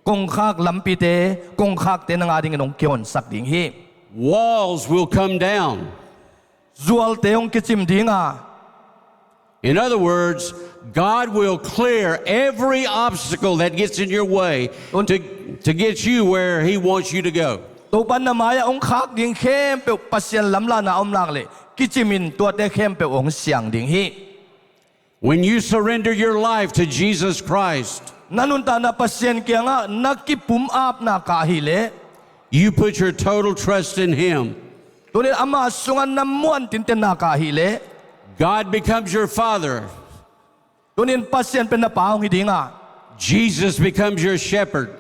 Kongkhak lampite, kongkhakte nang a dingin hong kihonsak ding hi. Walls will come down. Zualte hong kicim dinga. In other words, God will clear every obstacle that gets in your way to, to get you where He wants you to go. Topan na mai-ah hong khak ding khempeuh Pasian lamlahna a om nak leh kicimin tuate khempeuh hong siang ding hi. When you surrender your life to Jesus Christ, Na nuntakna Pasian kiangah na kipum apna ka hileh, you put your total trust in Him. Tunin ama sungah na muan tintenna ka hileh, God becomes your Father. Tunin Pasian pen na pa hong hi dinga, Jesus becomes your shepherd.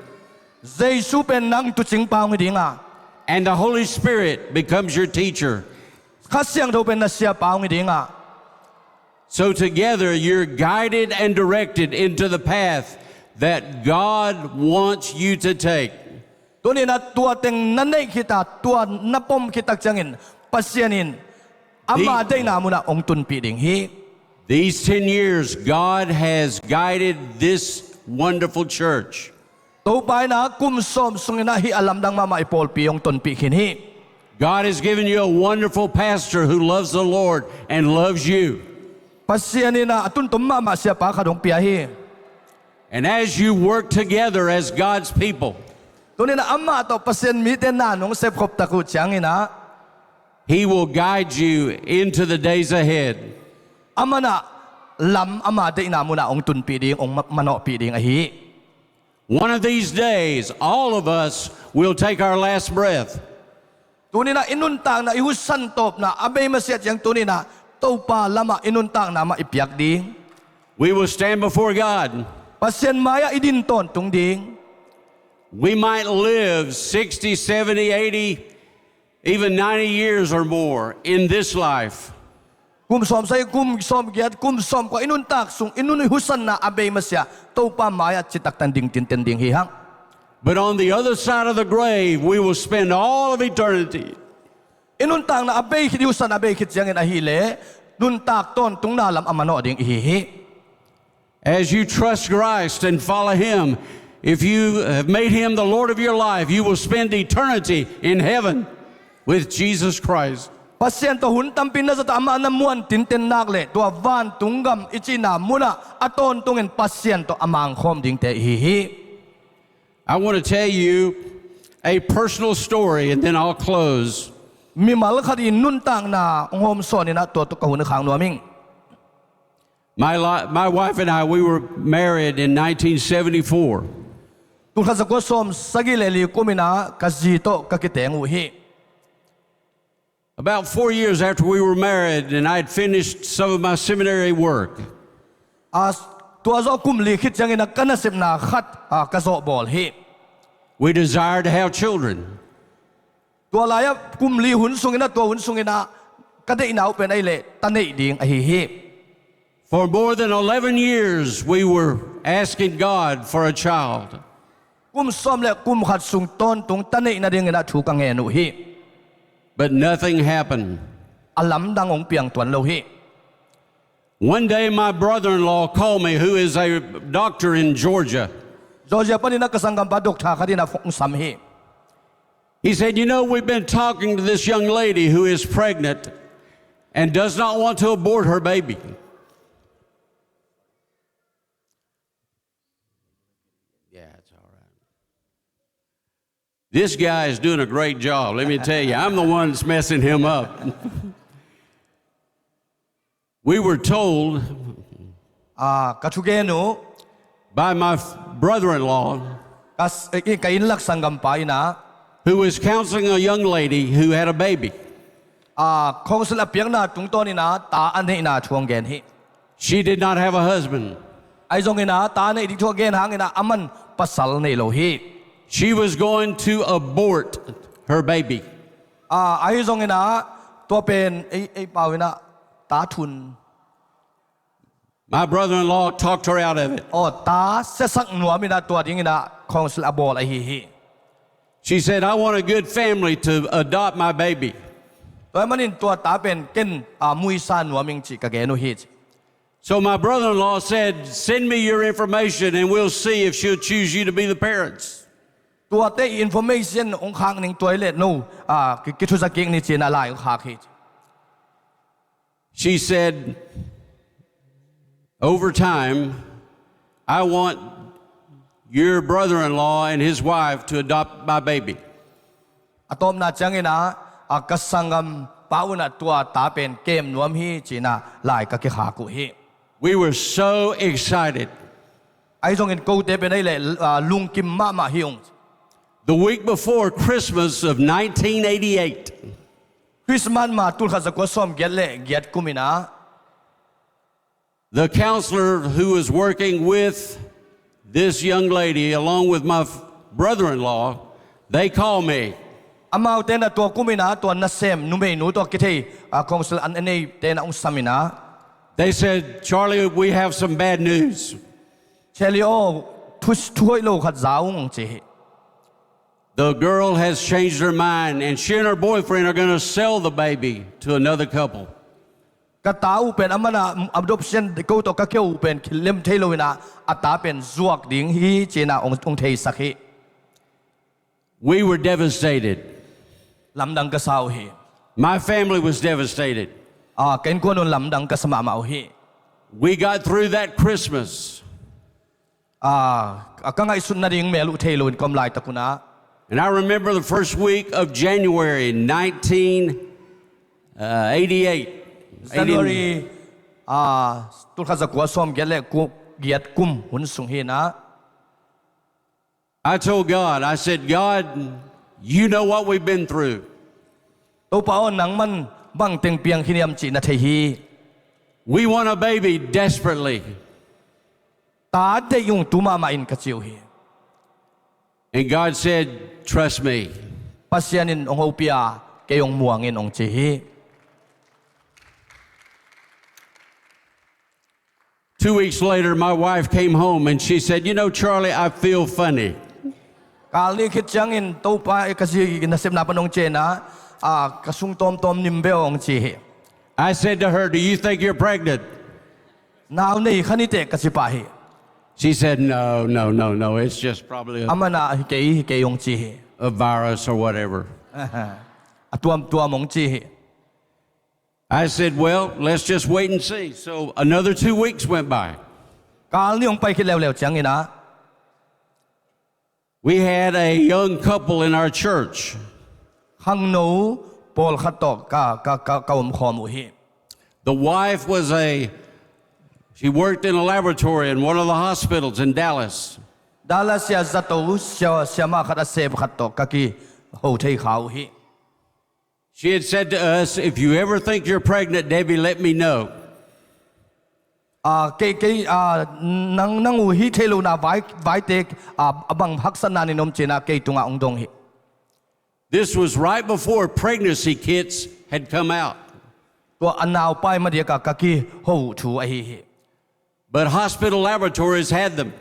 Jesu pen nang tuucing pa hong hi dinga, And the Holy Spirit becomes your teacher. Kha Siangtho pen na siapa hong hi dinga. So together you're guided and directed into the path that God wants you to take. Tuninah tua teng na neih khita, tua na pom khit tak ciangin Pasian in ama deihna munah hong tunpih ding hi. These ten years, God has guided this wonderful church. Topa innah kum sawm sunginah hih a lamdang mahmah i pawlpi hong tonpih khin hi. God has given you a wonderful pastor who loves the Lord and loves you. Pasian innah a tuntom mahmah siapa khat hong pia hi. And as you work together as God's people, Tuninah amah tawh Pasian mite na nong sepkhop tak uh cianginah, He will guide you into the days ahead. Amanah lam ama deihna munah hong tunpih ding, hong ma- manawhpih ding ahi hi. One of these days, all of us will take our last breath. Tuninah i nuntakna, i husan tawpna a bei masiah ciang tuninah Topa lamah i nuntakna mah i piak ding. We will stand before God. Pasian mai-ah i din tawntung ding. We might live sixty, seventy, eighty, even ninety years or more in this life. Kum sawm sagih, kum sawm giat, kum sawm kua i nuntak sung, i nun i husanna a bei masiah Topa mai-ah citaktan ding tinten ding hi hang. But on the other side of the grave, we will spend all of eternity. I nuntakna a bei khit, i husan a bei khit ciangin ahileh nuntak tawntungna lam a manawh ding ihi hi. As you trust Christ and follow Him, if you have made Him the Lord of your life, you will spend eternity in heaven with Jesus Christ. Pasian tawh hun tampi na zat a amah na muan tinten nak leh tua vantung gam i cihna munah a tawntungin Pasian tawh a mangkhawm dingte ihi hi. I want to tell you a personal story, and then I'll close. Mimal khat i nuntakna hong hawmsawn in ah tua tawh ka hun khak nuam ing. My, li- my wife and I, we were married in nineteen seventy-four. Tulkhat zakua sawm sagih le li kum in ah ka zi tawh ka kiteng uh hi. About four years after we were married, and I had finished some of my seminary work. A, tua zawh kum li khit ciangin ah ka nasepna khat, a, ka zawh bawl hi. We desired to have children. Tua lai-ah kum li hun sungin ah, tua hun sungin ah ka deihna uh pen ahih leh ta neih ding ahi hi. For more than eleven years, we were asking God for a child. Kum sawm le kum khat sung tawntung ta neih nadingin ah thu ka ngen uh hi. But nothing happened. A lamdang hong piang tuan lo hi. One day, my brother-in-law called me, who is a doctor in Georgia. Georgia panin ah ka sanggampa doctor khat in ah hong sam hi. He said, "You know, we've been talking to this young lady who is pregnant and does not want to abort her baby." Yeah, it's all right. This guy is doing a great job. Let me tell you, I'm the one that's messing him up. We were told, ah, ka thugen uh, by my f- brother-in-law, ka s- eh, ka innlak sanggampa in ah, who was counseling a young lady who had a baby. Ah, counsel a piakna tungtawn in ah ta a neihna thu hong gen hi. She did not have a husband. Ahi zongin ah ta neih ding thu a gen hangin ah aman pasal nei lo hi. She was going to abort her baby. Ah, ahi zongin ah tua pen ei, ei pau in ah ta thun. My brother-in-law talked her out of it. Aw, ta siasak nuam in ah tua dingin ah counsel a bawl ahi hi. She said, "I want a good family to adopt my baby." Tua ahih manin tua ta pen ken, ah, muisa nuam ing ci ka gen uh hi ci. So my brother-in-law said, "Send me your information and we'll see if she'll choose you to be the parents." Tuate i information hong khak ning, tua ahih leh no, ah, ki- kithuza kik ni ci in ah lai hong khak hi. She said, "Over time, I want your brother-in-law and his wife to adopt my baby." A tawpna ciangin ah, a ka sanggampa un ah tua ta pen kem nuam hi ci in ah lai ka kikhak uh hi. We were so excited. Ahi zongin kote pen ahih leh, ah, lungkim mahmah hi ung. The week before Christmas of nineteen eighty-eight, Christmas ma tulkhat zakua sawm giat le giat kum in ah, the counselor who was working with this young lady, along with my f- brother-in-law, they called me. Amaute in ah tua kum in ah tua nasem numeinu tawh kithei, ah, counsel a neite in ah hong sam in ah, they said, "Charlie, we have some bad news." Charlie aw, thu, thu hoih lo khat za ung ci hi. The girl has changed her mind, and she and her boyfriend are gonna sell the baby to another couple. Ka ta uh pen aman ah adoption ko tawh ka keu uh pen kilem thei lo in ah a ta pen zuak ding hi ci in ah hong, hong theisak hi. We were devastated. Lamdang ka sa uh hi. My family was devastated. Ah, ka innkuan un lamdang ka sa mahmah uh hi. We got through that Christmas. Ah, ka ngaihsut nading mel uh thei lo in ka om laitak un ah. And I remember the first week of January nineteen eighty-eight. January, ah, tulkhat zakua sawm giat le ku- giat kum hun sung hi in ah. I told God, I said, "God, you know what we've been through." Topa aw, nangman bang teng piang khin hiam cih na thei hi. We want a baby desperately. Ta deih ung tu mahmah in ka ci uh hi. And God said, "Trust me." Pasian in hong hopih a, kei hong muang in hong ci hi. Two weeks later, my wife came home and she said, "You know, Charlie, I feel funny." Kal nih khit ciangin Topa, eh, ka zi nasepna pan hong ciah in ah, ah, ka sung tawmtawm nim beh hong ci hi. I said to her, "Do you think you're pregnant?" Nau nei kha ni teh ka ci pah hi. She said, "No, no, no, no. It's just probably a, aman ah hi kei, hi kei hong ci hi, a virus or whatever." A tuamtuam hong ci hi. I said, "Well, let's just wait and see." So another two weeks went by. Kal nih hong pai khit leuleu ciangin ah, We had a young couple in our church. Khangno pawlkhat tawh ka, ka, ka, ka omkhawm uh hi. The wife was a, she worked in a laboratory in one of the hospitals in Dallas. Dallas ah zato sia, siamah khat a sem khat tawh ka kiho thei kha uh hi. She had said to us, "If you ever think you're pregnant, Debbie, let me know." Ah, kei, kei, ah, nang, nang uh hih theih lohna vai, vaite, ah, a bang haksatna in om ci-in ah kei tungah hong dong hi. This was right before pregnancy kits had come out. Tua a naupai madiak a ka kiho uh thu ahi hi. But hospital laboratories had them.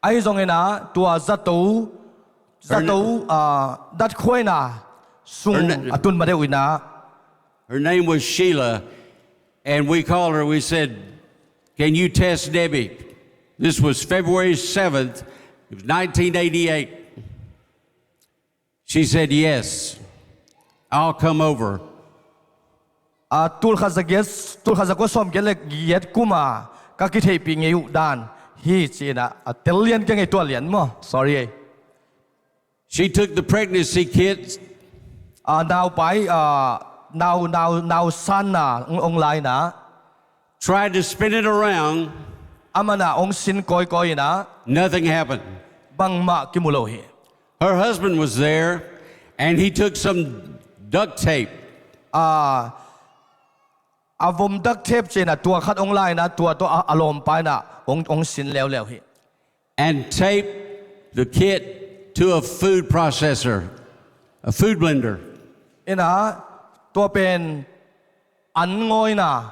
Ahi zongin ah, tua zato, zato, ah, datkhuaina sung a tun ma deuh in ah. Her name was Sheila, and we called her, we said, "Can you test Debbie?" This was February seventh, it was nineteen eighty-eight. She said, "Yes, I'll come over." A, tulkhat zagiat, tulkhat zakua sawmgiat le giat kuma ka kitheihpih ngei uh dan hi ci-in ah, a tel lian ka ngei tua lian maw. Sorry ei. She took the pregnancy kit. A, naupai, a, nau, nau, nau sanna hong, hong la in ah. Tried to spin it around. Aman ah hong sin kawikawi in ah. Nothing happened. Bangmah kimu lo hi. Her husband was there, and he took some duct tape. A, a vom duct tape ci-in ah tua khat hong la in ah, tua tawh a, a lawmpa in ah hong, hong sin leuleu hi. And taped the kit to a food processor, a food blender. In ah, tua pen an ngawina,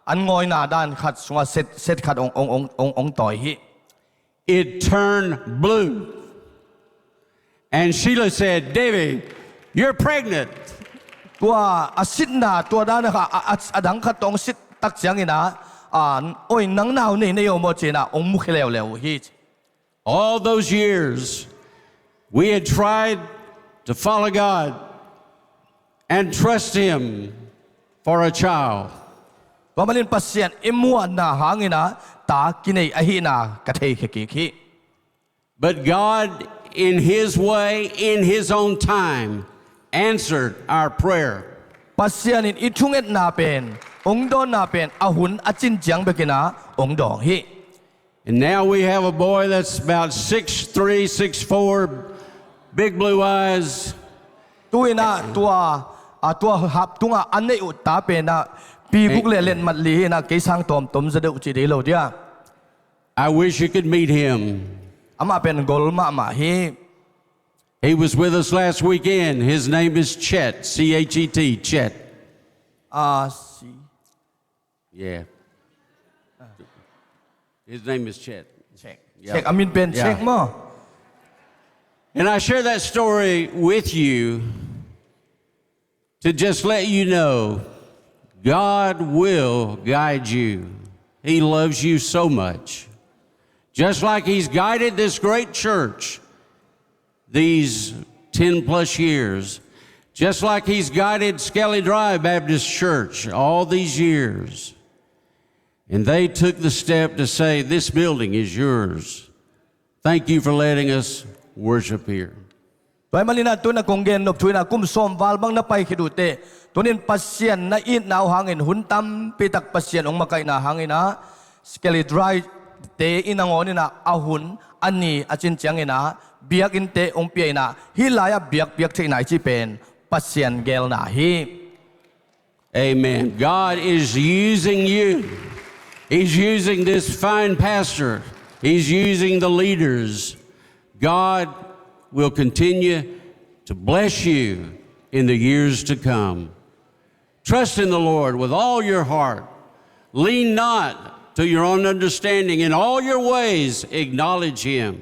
an ngawina dan khat sungah set, set khat hong, hong, hong, hong, hong tawi hi. It turned blue. And Sheila said, "Debbie, you're pregnant." Tua a sitna, tua dan a, a, a, a dang khat tawh hong sit tak ciangin ah, a, "Oi, nang nau nei, nei aw maw?" ci-in ah hong mukhia leuleu uh hi. All those years, we had tried to follow God and trust Him for a child. Tua manin Pasian i muanna hangin ah ta kinei ahihna ka theikhia kik hi. But God, in His way, in His own time, answered our prayer. Pasian in i thungetna pen, hong dawnna pen, a hun a cin ciang bekin ah hong dawng hi. And now we have a boy that's about six three, six four, big blue eyes. Tu-in ah tua, a, tua hap tungah a neih uh ta pen ah pi guk le letmat li hi in ah, kei sang tawmtawm za deuh cih dei lo dia. I wish you could meet him. Amah pen gol mahmah hi. He was with us last weekend. His name is Chet, C H E T, Chet. A, si. Yeah. His name is Chet. Chet. Yeah. Chet, a min pen Chet maw. And I share that story with you to just let you know, God will guide you. He loves you so much. Just like He's guided this great church these ten plus years, just like He's guided Skelly Drive Baptist Church all these years. And they took the step to say, "This building is yours. Thank you for letting us worship here." Tua ahih manin ah tu-in ah kong gen nop thu in ah kum sawm val bang na pai khit uh teh, tuni-in Pasian na itna uh hangin hun tampi tak Pasian hong makaihna hangin ah Skelly Drive te i nangawn in ah a hun a ni a cin ciangin ah biakinnte hong pia in ah hih lai-ah biakpiak theihna i cih pen Pasian geelna hi. Amen. God is using you. He's using this fine pastor. He's using the leaders. God will continue to bless you in the years to come. Trust in the Lord with all your heart. Lean not to your own understanding. In all your ways, acknowledge Him,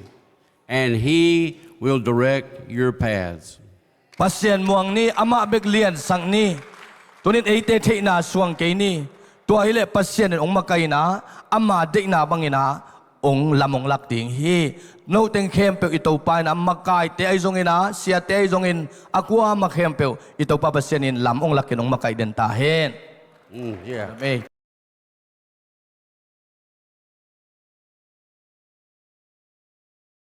and He will direct your paths. Pasian muang ni, amah bek liansak ni. Tuni-in eite theihna suang kei ni. Tua hileh Pasian in hong makaih in ah, ama deihna bangin ah hong lam hong lak ding hi. Noteng khempeuh i Topa in ah, makaite ahi zongin ah, siate ahi zongin, a kuamah khempeuh i Topa Pasian in lam hong lakin hong makaih den ta hen. Mm, yeah. Amen.